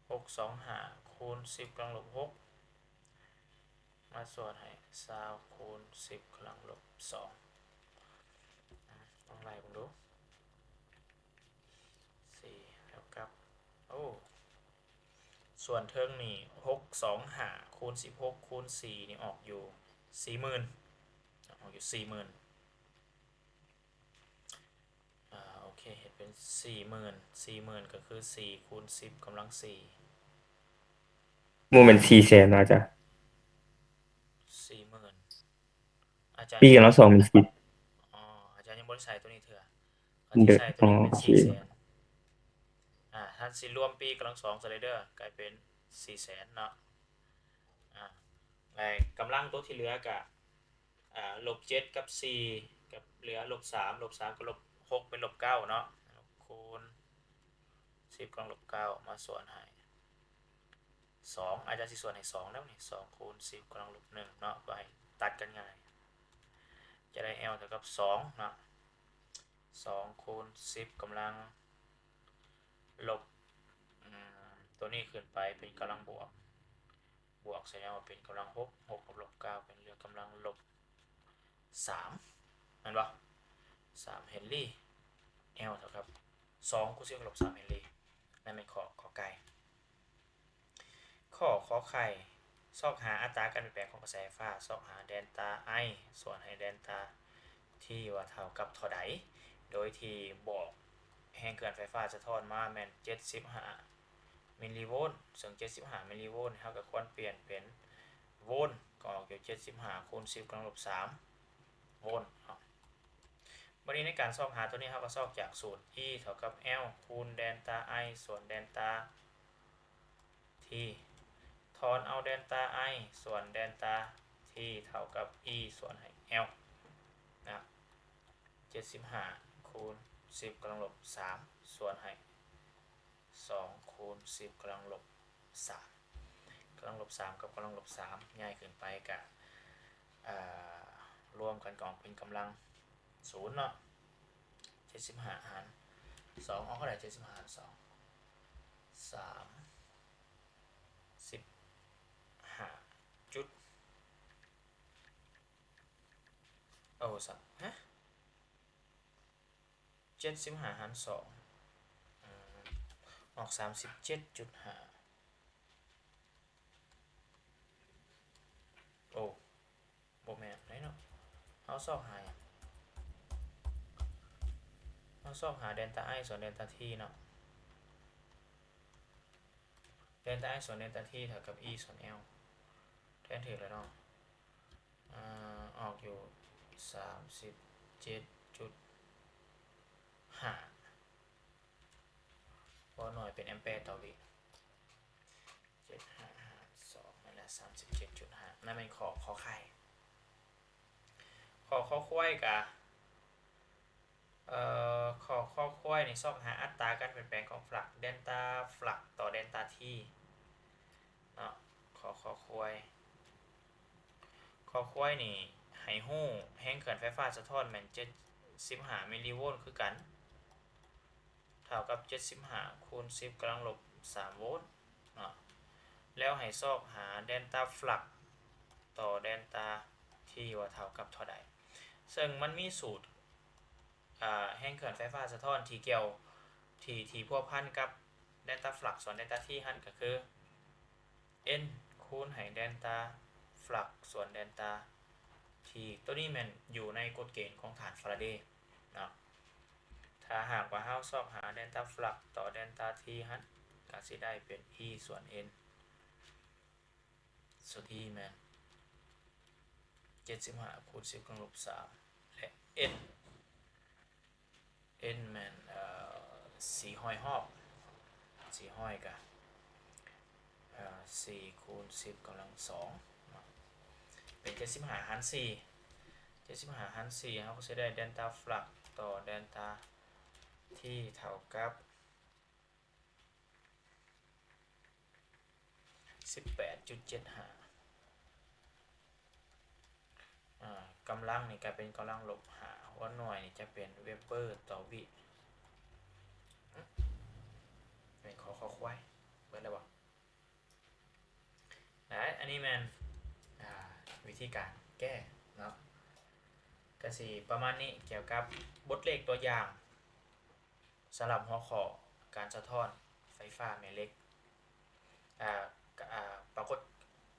ຫົກສອງຫ້າຄູນສິບກຳລັງລົບຫົກ ມາສ່ວນໃຫ້ຊາວຄູນສິບກຳລັງລົບສອງ. ອາ ລອງໄລ່ເບິ່ງດູ ສີ່ເທົ່າກັບ ໂອ້ ສ່ວນເທິງນີ້ ຫົກສອງຫ້າຄູນສິບຫົກຄູນສີ່ນີ້ອອກຢູ່ສີ່ໝື່ນ ອອກຢູ່ສີ່ໝື່ນ. ອາ ໂອ ເຄ ເຮັດເປັນສີ່ໝື່ນ ສີ່ໝື່ນກໍຄືສີ່ຄູນສິບກຳລັງສີ່ ບໍ່ແມ່ນສີ່ແສນເນາະອາຈານ? ສີ່ໝື່ນ ອາຈານ ປີກຳລັງສອງແມ່ນສິບ ອໍ ອາຈານຍັງບໍ່ໄດ້ໃສ່ຕົວນີ້ເທື່ອ ຄັນຊິໃສ່ຕົວນີ້ເປັນສີ່ແສນ ອາ ຖ້າຊິລວມປີກຳລັງສອງໃສ່ເດີ ກາຍເປັນສີ່ແສນເນາະ ອາ ແລະ ກຳລັງຕົວທີ່ເຫຼືອກະ ອາ ລົບເຈັດກັບສີ່ ກັບເຫຼືອລົບສາມ ລົບສາມກັບລົບຫົກເປັນລົບເກົ້າເນາະ ຄູນສິບກຳລັງລົບເກົ້າ ມາສ່ວນໃຫ້ສອງ ອາຈານຊິສ່ວນໃຫ້ສອງແລ້ວນີ້ ສອງຄູນສິບກຳລັງລົບໜຶ່ງເນາະ ເພື່ອໃຫ້ຕັດກັນງ່າຍ ຈະໄດ້ L ເທົ່າກັບສອງເນາະ ສອງຄູນສິບກຳລັງລົບ ອາ ຕົວນີ້ຂຶ້ນໄປເປັນກຳລັງບວກ ບວກສະແດງວ່າເປັນກຳລັງຫົກ ຫົກກັບລົບເກົ້າ ເປັນເລື່ອງກຳລັງລົບສາມ ແມ່ນບໍ່? ສາມເຮັນລີ L ເທົ່າກັບສອງຄູນສິບກັບລົບສາມເຮັນລີ ນັ້ນແມ່ນຂໍ້ ຂໍ້ໄກ່. ຂໍ້ ຂໍໄຂ່ ຊອກຫາອັດຕາການປ່ຽນແປງຂອງກະແສໄຟຟ້າ ຊອກຫາແດນຕາ I ສ່ວນໃຫ້ແດນຕາ T ວ່າເທົ່າກັບເທົ່າໃດ ໂດຍທີ່ບອກແຮງເຄື່ອນໄຟຟ້າສະທ້ອນມາແມ່ນເຈັດສິບຫ້າມິນລີໂວນ ເຊິ່ງເຈັດສິບຫ້າມິນລີໂວນ ເຮົາກໍຄວນປ່ຽນເປັນໂວນ ກໍອອກຢູ່ເຈັດສິບຫ້າຄູນສິບກຳລັງລົບສາມໂວນເນາະ. ບັດນີ້ໃນການຊອກຫາຕົວນີ້ ເຮົາກໍຊອກຈາກສູດ E ເທົ່າກັບ L ຄູນແດນຕາ I ສ່ວນແດນຕາ T ຖອນເອົາແດນຕາ I ສ່ວນແດນຕາ T ເທົ່າກັບ E ສ່ວນໃຫ້ L ນະ ເຈັດສິບຫ້າຄູນສິບກຳລັງລົບສາມ ສ່ວນໃຫ້ສອງຄູນສິບກຳລັງລົບສາມ ກຳລັງລົບສາມກັບກຳລັງລົບສາມ ຍ້າຍຂຶ້ນໄປກະ ເອີ ລວມກັນກໍອອກເປັນກຳລັງສູນເນາະ ເຈັດສິບຫ້າຫານສອງ ອອກເທົ່າໃດ? ເຈັດສິບຫ້າຫານສອງ ສາມສິບຫ້າຈຸດ ໂອ້ ສາມ ຮະ ເຈັດສິບຫ້າຫານສອງ ອືມ ອອກສາມສິບເຈັດຈຸດຫ້າ ໂອ້ ບໍ່ແມ່ນໄດເນາະ ເຮົາຊອກຫາຫຍັງ? ເຮົາຊອກຫາແດນຕາ I ສ່ວນແດນຕາ T ເນາະ ແດນຕາ I ສ່ວນແດນຕາ T ເທົ່າກັບ E ສ່ວນ L ແທນຖືກແລ້ວເນາະ ອາ ອອກຢູ່ສາມສິບເຈັດຈຸດຫ້າ ບໍ່ໜ້ອຍເປັນແອມແປຕໍ່ວິ ເຈັດຫ້າຫານສອງ ນັ້ນແຫຼະ ສາມສິບເຈັດຈຸດຫ້າ ນັ້ນແມ່ນຂໍ້ ຂໍໄຂ່. ຂໍ້ ຂໍຄວາຍ ກະ ເອີ ຂໍ້ ຂໍຄວາຍ ນີ້ ຊອກຫາອັດຕາການປ່ຽນແປງຂອງຟລັກ ແດນຕາຟລັກຕໍ່ແດນຕາ T ເນາະ ຂໍ້ ຂໍຄວາຍ ຂໍຄວາຍ ນີ້ ໃຫ້ຮູ້ແຮງເຄື່ອນໄຟຟ້າສະທ້ອນແມ່ນເຈັດສິບຫ້າມິນລີໂວນຄືກັນ ເທົ່າກັບເຈັດສິບຫ້າຄູນສິບກຳລັງລົບສາມໂວນເນາະ ແລ້ວໃຫ້ຊອກຫາແດນຕາຟລັກຕໍ່ແດນຕາ T ວ່າເທົ່າກັບເທົ່າໃດ ເຊິ່ງມັນມີສູດ ອາ ແຮງເຄື່ອນໄຟຟ້າສະທ້ອນທີ່ກ່ຽວ ທີ່ ທີ່ພົວພັນກັບແດນຕາຟລັກສ່ວນແດນຕາ T ຫັ້ນ ກໍຄື N ຄູນໃຫ້ແດນຕາຟລັກສ່ວນແດນຕາ T ໂຕນີ້ແມ່ນຢູ່ໃນກົດເກນຂອງທ່ານຟາລາເດເນາະ. ຖ້າຫາກວ່າເຮົາຊອກຫາແດນຕາຟລັກຕໍ່ແດນຕາ T ຫັ້ນ ກໍຊິໄດ້ເປັນ E ສ່ວນ N ສ່ວນ E ແມ່ນເຈັດສິບຫ້າຄູນສິບກຳລັງລົບສາມ ແລະ N N ແມ່ນ ເອີ ສີ່ຮ້ອຍຮອບ ສີ່ຮ້ອຍກະ ເອີ ສີ່ຄູນສິບກຳລັງສອງເນາະ ເປັນເຈັດສິບຫ້າຫານສີ່ ເຈັດສິບຫ້າຫານສີ່ ເຮົາກໍຊິໄດ້ແດນຕາຟລັກຕໍ່ແດນຕາ T ເທົ່າກັບ ສິບແປດຈຸດເຈັດຫ້າ ອາ ກຳລັງນີ້ກະເປັນກຳລັງລົບຫ້າ ຫົວໜ່ວຍນີ້ຈະເປັນເວບເບີຕໍ່ວິ ແມ່ນຂໍຄອຄວາຍ ເບິດແລ້ວບໍ່? ໄດ້ ອັນນີ້ແມ່ນ ອາ ວິທີການແກ້ເນາະ ກະຊິປະມານນີ້ ກ່ຽວກັບບົດເລກຕົວຢ່າງ ສຳລັບຫົວຂໍ້ການສະທ້ອນໄຟຟ້າແມ່ເຫຼັກ ອາ ອາ ປາກົດ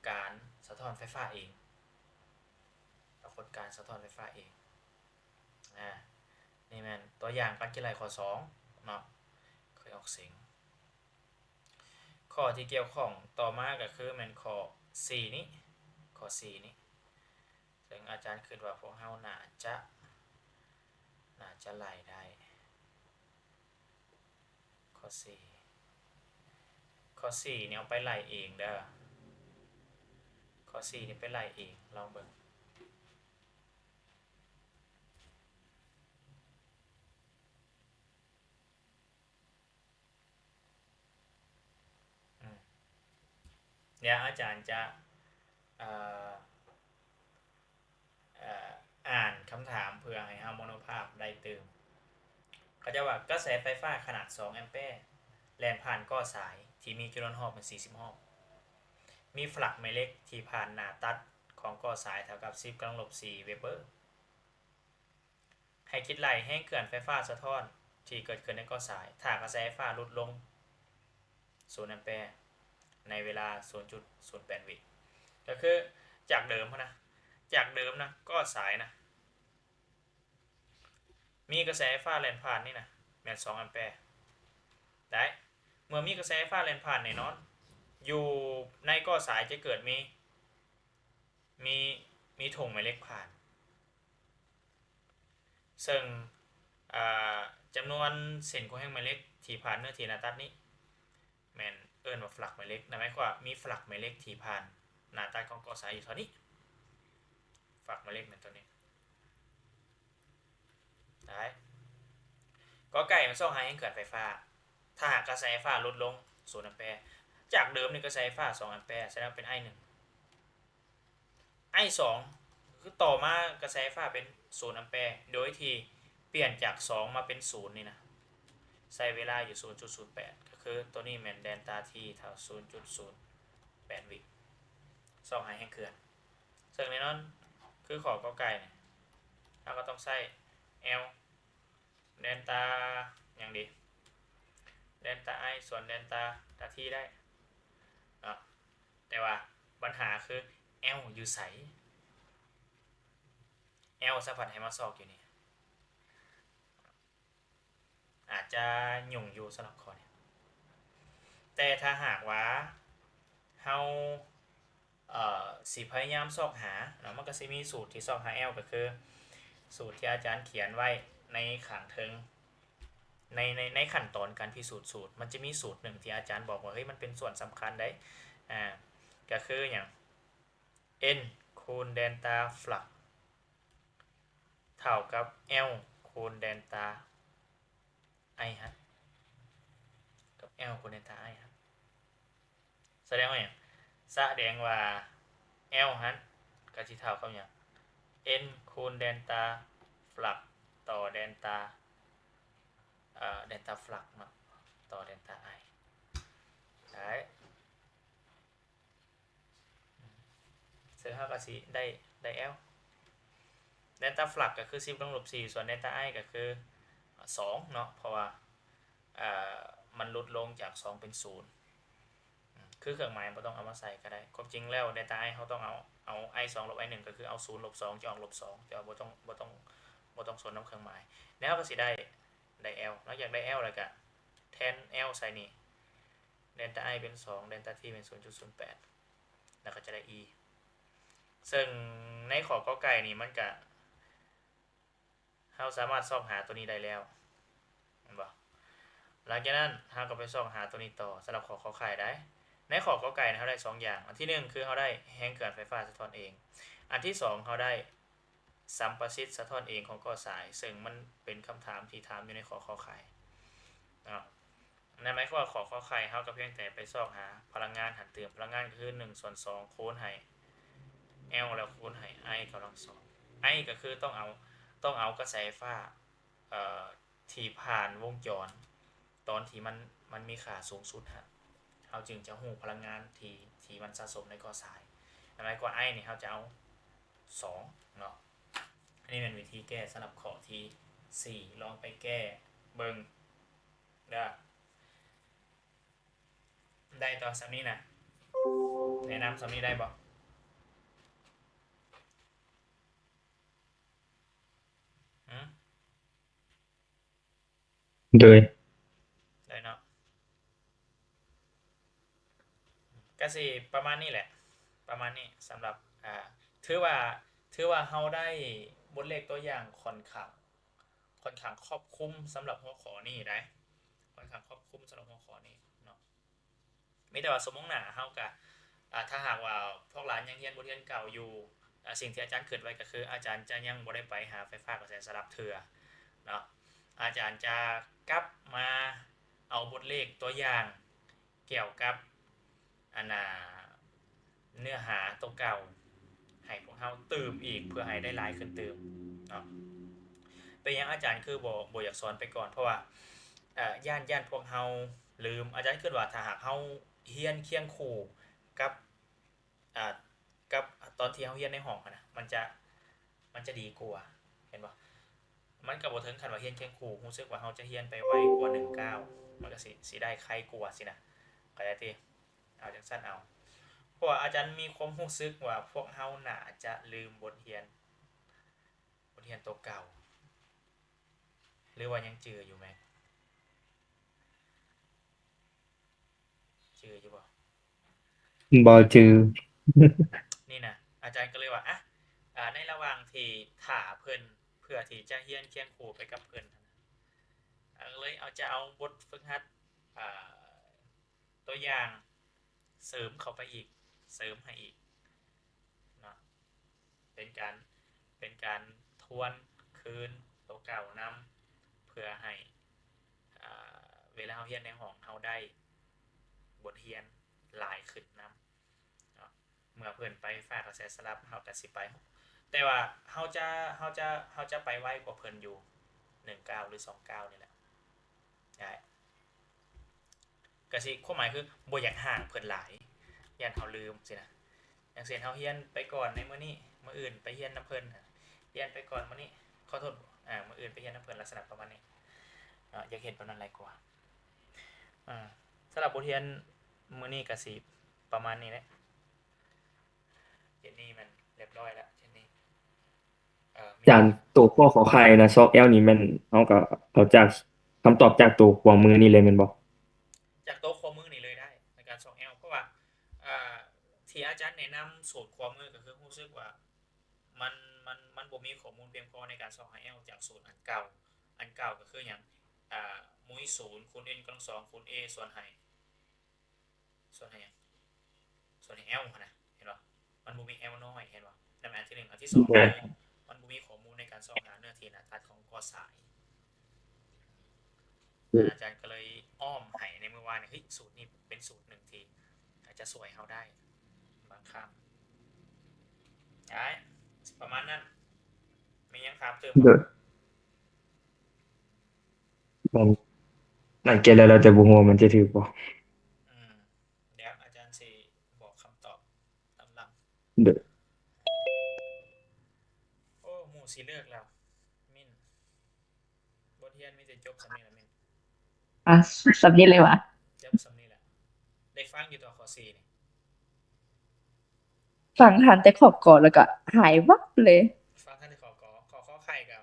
ການສະທ້ອນໄຟຟ້າເອງ ປາກົດການສະທ້ອນໄຟຟ້າເອງ ອາ ນີ້ແມ່ນຕົວຢ່າງການຄິດໄລ່ຂໍ້ສອງເນາະ ເຄີຍອອກເສັງ. ຂໍ້ທີ່ກ່ຽວຂ້ອງຕໍ່ມາກໍຄືແມ່ນຂໍ້ສີ່ນີ້ ຂໍ້ສີ່ນີ້ ເຊິ່ງອາຈານຄິດວ່າພວກເຮົາໜ້າຈະ ໜ້າຈະໄລ່ໄດ້. ຂໍ້ສີ່ ຂໍ້ສີ່ນີ້ເອົາໄປໄລ່ເອງເດີ ຂໍ້ສີ່ນີ້ໄປໄລ່ເອງ ລອງເບິ່ງ. ອືມ ດຽວອາຈານຈະ ເອີ ເອີ ອ່ານຄຳຖາມເພື່ອໃຫ້ເຮົາມະໂນພາບໄດ້ຕື່ມ. ເຂົາເຈົ້າວ່າກະແສໄຟຟ້າຂະໜາດສອງແອມແປແລ່ນຜ່ານກໍ້ສາຍທີ່ມີຈຸດຮອດແມ່ນສີ່ສິບຮອບ ມີຟລັກແມ່ເຫຼັກທີ່ຜ່ານໜ້າຕັດຂອງກໍ້ສາຍເທົ່າກັບສິບກຳລັງລົບສີ່ເວເປີ. ໃຫ້ຄິດໄລ່ແຮງເຄື່ອນໄຟຟ້າສະທ້ອນທີ່ເກີດຂຶ້ນໃນກໍ້ສາຍ ຖ້າກະແສໄຟຟ້າຫຼຸດລົງສູນແອມແປໃນເວລາສູນຈຸດສູນແປດວິ ກໍຄືຈາກເດີມຫັ້ນນະ ຈາກເດີມນະ ກໍ້ສາຍນະ ມີກະແສໄຟຟ້າແລ່ນຜ່ານນີ້ນະ ແມ່ນສອງແອມແປ ໄດ້ ເມື່ອມີກະແສໄຟຟ້າແລ່ນຜ່ານແນ່ນອນ ຢູ່ໃນກໍ້ສາຍຈະເກີດມີ ມີ ມີທົ່ງແມ່ເຫຼັກຜ່ານ ເຊິ່ງ ເອີ ຈຳນວນເສັ້ນຂົວແຮງແມ່ເຫຼັກທີ່ຜ່ານເນື້ອທີ່ໜ້າຕັດນີ້ ແມ່ນເອີ້ນວ່າຟລັກແມ່ເຫຼັກ ນັ້ນໝາຍຄວາມວ່າມີຟລັກແມ່ເຫຼັກທີ່ຜ່ານໜ້າຕັດຂອງກໍ້ສາຍຢູ່ເທົ່ານີ້ ຟລັກແມ່ເຫຼັກແມ່ນເທົ່ານີ້ ໄດ້. ກໍໄກ່ມັນຊອກຫາແຮງເຄື່ອນໄຟຟ້າ ຖ້າຫາກກະແສໄຟຟ້າຫຼຸດລົງສູນແອມແປ ຈາກເດີມນີ້ກະແສໄຟຟ້າສອງແອມແປ ສະແດງວ່າເປັນໄອໜຶ່ງ ໄອສອງ ຄືຕໍ່ມາກະແສໄຟຟ້າເປັນສູນແອມແປ ໂດຍທີ່ປ່ຽນຈາກສອງມາເປັນສູນນີ້ນະ ໃຊ້ເວລາຢູ່ສູນຈຸດສູນແປດ ກໍຄືໂຕນີ້ແມ່ນເດນຕາທີເທົ່າສູນຈຸດສູນແປດວິ ຊອກຫາແຮງເຄື່ອນ ເຊິ່ງແນ່ນອນຄືຂໍ້ກໍໄກ່ນີ້ ເຮົາກໍຕ້ອງໃຊ້ແອວ ເດນຕາຫຍັງດີ ເດນຕາໄອສ່ວນເດນຕາ ຕາທີໄດ້ເນາະ ແຕ່ວ່າບັນຫາຄືແອວຢູ່ໃສ ແອວສະພັດໃຫ້ມາຊອກຢູ່ນີ້ ອາດຈະຫຍຸ້ງຢູ່ສຳລັບຂໍ້ນີ້ ແຕ່ຖ້າຫາກວ່າເຮົາ ເອີ ຊິພະຍາຍາມຊອກຫາເນາະ ມັນກໍຊິມີສູດທີ່ຊອກຫາແອວ ກໍຄືສູດທີ່ອາຈານຂຽນໄວ້ໃນຂ້າງເທິງ ໃນ ໃນ ໃນຂັ້ນຕອນການພິສູດສູດ ມັນຈະມີສູດໜຶ່ງທີ່ອາຈານບອກວ່າ ເຮີ້ຍ ມັນເປັນສ່ວນສຳຄັນໃດ໋ ອາ ກໍຄືຫຍັງ ເອັນຄູນເດນຕາຟລັກ ເທົ່າກັບແອວຄູນເດນຕາໄອຫັ້ນ ກັບແອວຄູນເດນຕາໄອຫັ້ນ ສະແດງວ່າຫຍັງ? ສະແດງວ່າແອວຫັ້ນກໍຊິເທົ່າກັບຫຍັງ? ເອັນຄູນເດນຕາຟລັກຕໍ່ເດນຕາ ເອີ ເດນຕາຟລັກເນາະ ຕໍ່ເດນຕາໄອ ໄດ້. ເຊິ່ງເຮົາກໍຊິໄດ້ ໄດ້ແອວ ເດນຕາຟລັກກໍຄືສິບກຳລັງລົບສີ່ ສ່ວນເດນຕາໄອກໍຄືສອງເນາະ ເພາະວ່າ ເອີ ມັນຫຼຸດລົງຈາກສອງເປັນສູນ ອາ ຄືເຄື່ອງໝາຍບໍ່ຕ້ອງເອົາມາໃສ່ກໍໄດ້. ຄວາມຈິງແລ້ວເດນຕາໄອເຮົາຕ້ອງເອົາ ເອົາໄອສອງລົບໄອໜຶ່ງ ກໍຄືເອົາສູນລົບສອງ ຈະອອກລົບສອງ ແຕ່ວ່າບໍ່ຕ້ອງ ບໍ່ຕ້ອງ ບໍ່ຕ້ອງສົນນຳເຄື່ອງໝາຍ. ແລ້ວເຮົາກໍຊິໄດ້ ໄດ້ແອວ ຫຼັງຈາກໄດ້ແອວແລ້ວກໍແທນແອວໃສ່ນີ້ ເດນຕາໄອເປັນສອງ ເດນຕາທີເປັນສູນຈຸດສູນແປດ ແລ້ວກໍຈະໄດ້ອີ ເຊິ່ງໃນຂໍ້ກໍໄກ່ນີ້ມັນກະ ເຮົາສາມາດຊອກຫາຕົວນີ້ໄດ້ແລ້ວ ແມ່ນບໍ່? ຫຼັງຈາກນັ້ນເຮົາກໍໄປຊອກຫາຕົວນີ້ຕໍ່ ສຳລັບຂໍ້ ຂໍໄຂ່ໄດ້. ໃນຂໍ້ກໍໄກ່ນີ້ເຮົາໄດ້ສອງຢ່າງ ອັນທີໜຶ່ງຄືເຮົາໄດ້ແຮງເຄື່ອນໄຟຟ້າສະທ້ອນເອງ ອັນທີສອງເຮົາໄດ້ ສຳປະສິດສະທ້ອນເອງຂອງກໍ້ສາຍ ເຊິ່ງມັນເປັນຄຳຖາມທີ່ຖາມຢູ່ໃນຂໍ້ ຂໍໄຂ່ເນາະ. ນັ້ນໝາຍຄວາມວ່າຂໍ້ ຂໍໄຂ່ ເຮົາກໍພຽງແຕ່ໄປຊອກຫາພະລັງງານຫັ້ນ ຕື່ມພະລັງງານກໍຄືໜຶ່ງສ່ວນສອງຄູນໃຫ້ແອວ ແລ້ວຄູນໃຫ້ໄອກຳລັງສອງ ໄອກໍຄືຕ້ອງເອົາ ຕ້ອງເອົາກະແສໄຟຟ້າ ເອີ ທີ່ຜ່ານວົງຈອນ ຕອນທີ່ມັນ ມັນມີຄ່າສູງສຸດຫັ້ນ ເຮົາຈຶ່ງຈະຮູ້ພະລັງງານທີ່ ທີ່ມັນສະສົມໃນກໍ້ສາຍ. ນັ້ນໝາຍຄວາມວ່າໄອນີ້ເຮົາຈະເອົາສອງເນາະ. ອັນນີ້ແມ່ນວິທີແກ້ສຳລັບຂໍ້ທີສີ່ ລອງໄປແກ້ເບິ່ງເດີ. ໄດ້ຕໍ່ສ່ຳນີ້ນະ ແນະນຳສ່ຳນີ້ໄດ້ບໍ່? ຫື? ໂດຍ ໄດ້ເນາະ ກະຊິປະມານນີ້ແຫຼະ ປະມານນີ້ສຳລັບ ອ່າ ຖືວ່າ ຖືວ່າເຮົາໄດ້ບົດເລກຕົວຢ່າງຂ້ອນຂ້າງ ຂ້ອນຂ້າງຄອບຄຸມສຳລັບຫົວຂໍ້ນີ້ໄດ໋ ຂ້ອນຂ້າງຄອບຄຸມສຳລັບຫົວຂໍ້ນີ້ເນາະ. ມີແຕ່ວ່າຊົ່ວໂມງໜ້າເຮົາກະ ອ່າ ຖ້າຫາກວ່າພວກຫຼານຍັງຮຽນບົດຮຽນເກົ່າຢູ່ ອ່າ ສິ່ງທີ່ອາຈານຄິດໄວ້ກະຄື ອາຈານຈະຍັງບໍ່ໄດ້ໄປຫາໄຟຟ້າກະແສສະຫຼັບເທື່ອເນາະ. ອາຈານຈະກັບມາເອົາບົດເລກຕົວຢ່າງກ່ຽວກັບ ອັນນ່າ ເນື້ອຫາໂຕເກົ່າໃຫ້ພວກເຮົາຕື່ມອີກ ເພື່ອໃຫ້ໄດ້ຫຼາຍຂຶ້ນຕື່ມເນາະ. ເປັນຫຍັງອາຈານຄືບໍ່ ບໍ່ຢາກສອນໄປກ່ອນ? ເພາະວ່າ ເອີ ຢ້ານ ຢ້ານພວກເຮົາລືມ. ອາຈານຄິດວ່າຖ້າຫາກເຮົາຮຽນຄຽງຄູ່ກັບ ອ່າ ກັບຕອນທີ່ເຮົາຮຽນໃນຫ້ອງຫັ້ນນະ ມັນຈະ ມັນຈະດີກວ່າ ເຫັນບໍ່? ມັນກະບໍ່ເຖິງຂັ້ນວ່າຮຽນຄຽງຄູ່ ຮູ້ສຶກວ່າເຮົາຈະຮຽນໄປໄວກວ່າໜຶ່ງກ້າວ ມັນກະຊິ ຊິໄດ້ໄຄກວ່າຊີ້ນະ ເຂົ້າໃຈຕິ? ເອົາຈັ່ງຊັ້ນເອົາ ເພາະວ່າອາຈານມີຄວາມຮູ້ສຶກວ່າພວກເຮົາໜ້າຈະລືມບົດຮຽນ ບົດຮຽນໂຕເກົ່າ ຫຼືວ່າຍັງຈື່ຢູ່ແມັກ? ຈື່ຢູ່ບໍ່? ບໍ່ຈື່. ນີ້ນະ ອາຈານກະເລີຍວ່າ ອະ ອາ ໃນລະຫວ່າງທີ່ຖ້າເພິ່ນ ເພື່ອທີ່ຈະຮຽນຄຽງຄູ່ໄປກັບເພິ່ນຫັ້ນນະ ອາ ກະເລີຍເອົາ ຈະເອົາບົດຝຶກຫັດ ອາ ຕົວຢ່າງເສີມເຂົ້າໄປອີກ ເສີມໃຫ້ອີກເນາະ ເປັນການ ເປັນການທວນຄືນໂຕເກົ່ານຳ ເພື່ອໃຫ້ ອາ ເວລາເຮົາຮຽນໃນຫ້ອງ ເຮົາໄດ້ບົດຮຽນຫຼາຍຂຶ້ນນຳເນາະ. ເມື່ອເພິ່ນໄປຟ້າກະແສສະຫຼັບ ເຮົາກະຊິໄປ ແຕ່ວ່າເຮົາຈະ ເຮົາຈະ ເຮົາຈະໄປໄວກວ່າເພິ່ນຢູ່ໜຶ່ງກ້າວ ຫຼື ສອງກ້າວນີ້ແຫຼະ ໄດ້ ກະຊິ ຄວາມໝາຍຄືບໍ່ຢາກຫ່າງເພິ່ນຫຼາຍ ຢ້ານເຮົາລືມຊີ້ນະ. ຢ່າງເຊັ່ນ ເຮົາຮຽນໄປກ່ອນໃນມື້ນີ້ ມື້ອື່ນໄປຮຽນນຳເພິ່ນ ຮຽນໄປກ່ອນມື້ນີ້ ຂໍໂທດ ອາ ມື້ອື່ນໄປຮຽນນຳເພິ່ນ ລັກສະນະປະມານນີ້ເນາະ ຢາກເຮັດແບບນັ້ນຫຼາຍກວ່າ. ອາ ສຳລັບບົດຮຽນມື້ນີ້ກະຊິປະມານນີ້ແຫຼະ. ເຈນນີ້ແມ່ນຮຽບຮ້ອຍແລ້ວ ເຈນນີ້ ເອີ ອາຈານ ໂຕ ກ ຂ ຂ ໄຂ່ ນະ ຊອກແອວນີ້ແມ່ນເຮົາກະເອົາຈາກຄຳຕອບຈາກໂຕຂວາມືນີ້ເລີຍແມ່ນບໍ່? ຈາກໂຕຂວາມືນີ້ເລີຍໄດ້ ໃນການຊອກແອວ ເພາະວ່າ ເອີ ທີ່ອາຈານແນະນຳສູດຂວາມືກະຄືຮູ້ສຶກວ່າ ມັນ ມັນ ມັນບໍ່ມີຂໍ້ມູນພຽງພໍໃນການຊອກຫາແອວຈາກສູດອັນເກົ່າ. ອັນເກົ່າກະຄືຫຍັງ? ອາ ມຸ້ຍສູນຄູນເອັນກຳລັງສອງຄູນເອສ່ວນໃຫ້ ສ່ວນໃຫ້ຫຍັງ? ສ່ວນໃຫ້ແອວຫັ້ນນະ ເຫັນບໍ່? ມັນບໍ່ມີແອວນ້ອຍ ເຫັນບໍ່? ນັ້ນແມ່ນອັນທີໜຶ່ງ. ອັນທີສອງ ແມ່ນ ມັນບໍ່ມີຂໍ້ມູນໃນການຊອກຫາເນື້ອທີ່ໜ້າຕັດຂອງກໍສາຍ. ອືມ ອາຈານກະເລີຍອ້ອມໃຫ້ໃນມື້ວານນີ້ ເຮີ້ຍ ສູດນີ້ເປັນສູດໜຶ່ງທີ່ອາດຈະຊ່ວຍເຮົາໄດ້ບາງຄັ້ງ. ໄດ້ ປະມານນັ້ນ. ມີຫຍັງຖາມຕື່ມບໍ່? ໂດຍ ມັນ ມັນແກ້ແລ້ວ ແລ້ວແຕ່ບໍ່ຮູ້ວ່າມັນຈະຖືກບໍ່. ອືມ ດຽວອາຈານຊິບອກຄຳຕອບຕາມຫຼັງ. ໂດຍ ໂອ້ ໝູ່ຊິເລີກແລ້ວ ມິນ. ບົດຮຽນມີແຕ່ຈົບສ່ຳນີ້ລະ ມິນ. ອາ ສ່ຳນີ້ເລີຍຫວາ? ຈົບສ່ຳນີ້ລະ. ໄດ້ຟັງຢູ່ຕໍ່ ຂໍ້ສີ່ນີ້? ຟັງທັນແຕ່ ຂ ກ ແລ້ວກະຫາຍວັບເລີຍ. ຟັງທັນແຕ່ ຂ ກ. ຂ ຂ ໄຂ່ກະ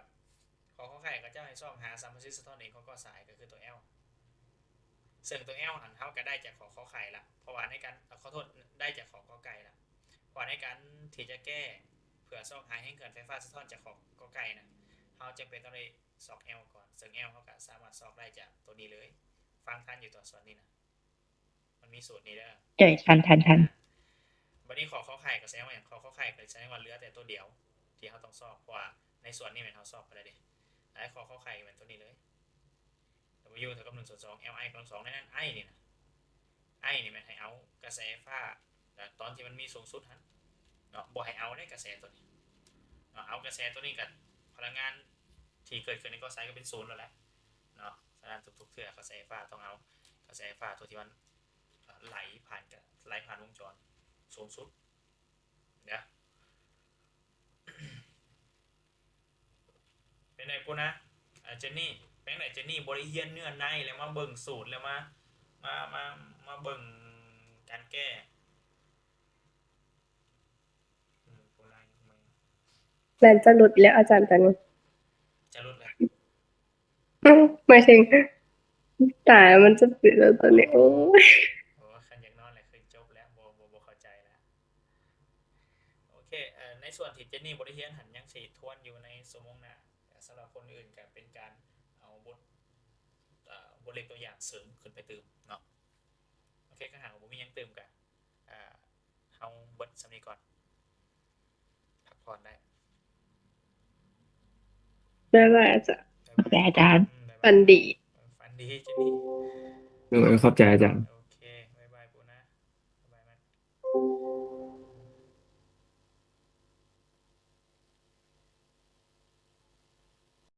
ຂ ຂ ໄຂ່ ເຂົາເຈົ້າໃຫ້ຊອກຫາສາມາຊິກສະທ້ອນເອງຂອງກໍສາຍ ກະຄືໂຕແອວ. ເຊິ່ງໂຕແອວຫັ້ນ ເຮົາກະໄດ້ຈາກ ຂ ຂ ໄຂ່ລະ ເພາະວ່າໃນການ ຂໍໂທດ ໄດ້ຈາກ ຂ ກ ໄກ່ລະ ເພາະວ່າໃນການທີ່ຈະແກ້ເພື່ອຊອກຫາແຮງເຄື່ອນໄຟຟ້າສະທ້ອນຈາກ ຂ ກ ໄກ່ນະ ເຮົາຈຳເປັນຕ້ອງໄດ້ຊອກແອວກ່ອນ ເຊິ່ງແອວເຮົາກະສາມາດຊອກໄດ້ຈາກໂຕນີ້ເລີຍ. ຟັງທັນຢູ່ຕອນສ່ວນນີ້ນະ? ມັນມີສູດນີ້ເດີ. ເອີ ທັນ ທັນ ທັນ. ບາດນີ້ ຂ ຂ ໄຂ່ ກະສະແດງວ່າຫຍັງ? ຂ ຂ ໄຂ່ ກະສະແດງວ່າເຫຼືອແຕ່ໂຕດຽວທີ່ເຮົາຕ້ອງຊອກ ເພາະວ່າໃນສ່ວນນີ້ແມ່ນເຮົາຊອກໄປແລ້ວເດ. ໄດ້ ຂ ຂ ໄຂ່ ກະແມ່ນໂຕນີ້ເລີຍ W ເທົ່າກັບໜຶ່ງສ່ວນສອງ L I ກຳລັງສອງ ໃນນັ້ນ I ນີ້ນະ I ນີ້ແມ່ນໃຫ້ເອົາກະແສໄຟຟ້າ ຕອນທີ່ມັນມີສູງສຸດຫັ້ນເນາະ ບໍ່ໃຫ້ເອົາເດ້ກະແສໂຕນີ້ເນາະ. ເອົາກະແສໂຕນີ້ກະ ພະລັງງານທີ່ເກີດຂຶ້ນໃນກໍສາຍກະເປັນສູນແລ້ວແຫຼະເນາະ. ສະນັ້ນທຸກໆເທື່ອກະແສໄຟຟ້າຕ້ອງເອົາກະແສໄຟຟ້າໂຕທີ່ມັນ ເອີ ໄຫຼຜ່ານ ກະໄຫຼຜ່ານວົງຈອນສູງສຸດເດີ. ເປັນໃດປູນາ? ອາ ເຈນນີ້ ເປັນໃດ? ເຈນນີ້ບໍ່ໄດ້ຮຽນເນື້ອໃນ ແລ້ວມາເບິ່ງສູດ ແລ້ວມາ ມາ ມາ ມາເບິ່ງການແກ້. ອືມ ປູນາ ແມ່ນຈະຫຼຸດແລ້ວອາຈານຕອນນີ້ ຈະຫຼຸດແລ້ວ. ອືມ ໝາຍເຖິງ ຕາຍ ມັນຈະປິດແລ້ວຕອນນີ້ ໂອ້ຍ. ໂອ້ ຄັນຢາກນອນແລ້ວຄືຈົບແລ້ວ ບໍ່ ບໍ່ ບໍ່ເຂົ້າໃຈແລ້ວ. ໂອເຄ ເອີ ໃນສ່ວນທີ່ເຈນນີ້ບໍ່ໄດ້ຮຽນຫັ້ນ ຍັງຊິທວນຢູ່ໃນຊົ່ວໂມງໜ້າ. ແຕ່ສຳລັບຄົນອື່ນກໍເປັນການເອົາບົດ ເອີ ບົດເລັກຕົວຢ່າງເສີມຂຶ້ນໄປຕື່ມເນາະ. ໂອເຄ ຄັນຫາກວ່າບໍ່ມີຫຍັງຕື່ມກໍ ເຮົາເບິດສ່ຳນີ້ກ່ອນ ພັກຜ່ອນໄດ້. ບາຍບາຍອາຈານ. ບາຍບາຍອາຈານ. ອືມ ບາຍບາຍ. ຝັນດີ. ເອີ ຝັນດີເຈນນີ້. ໂດຍ ຂອບໃຈອາຈານ.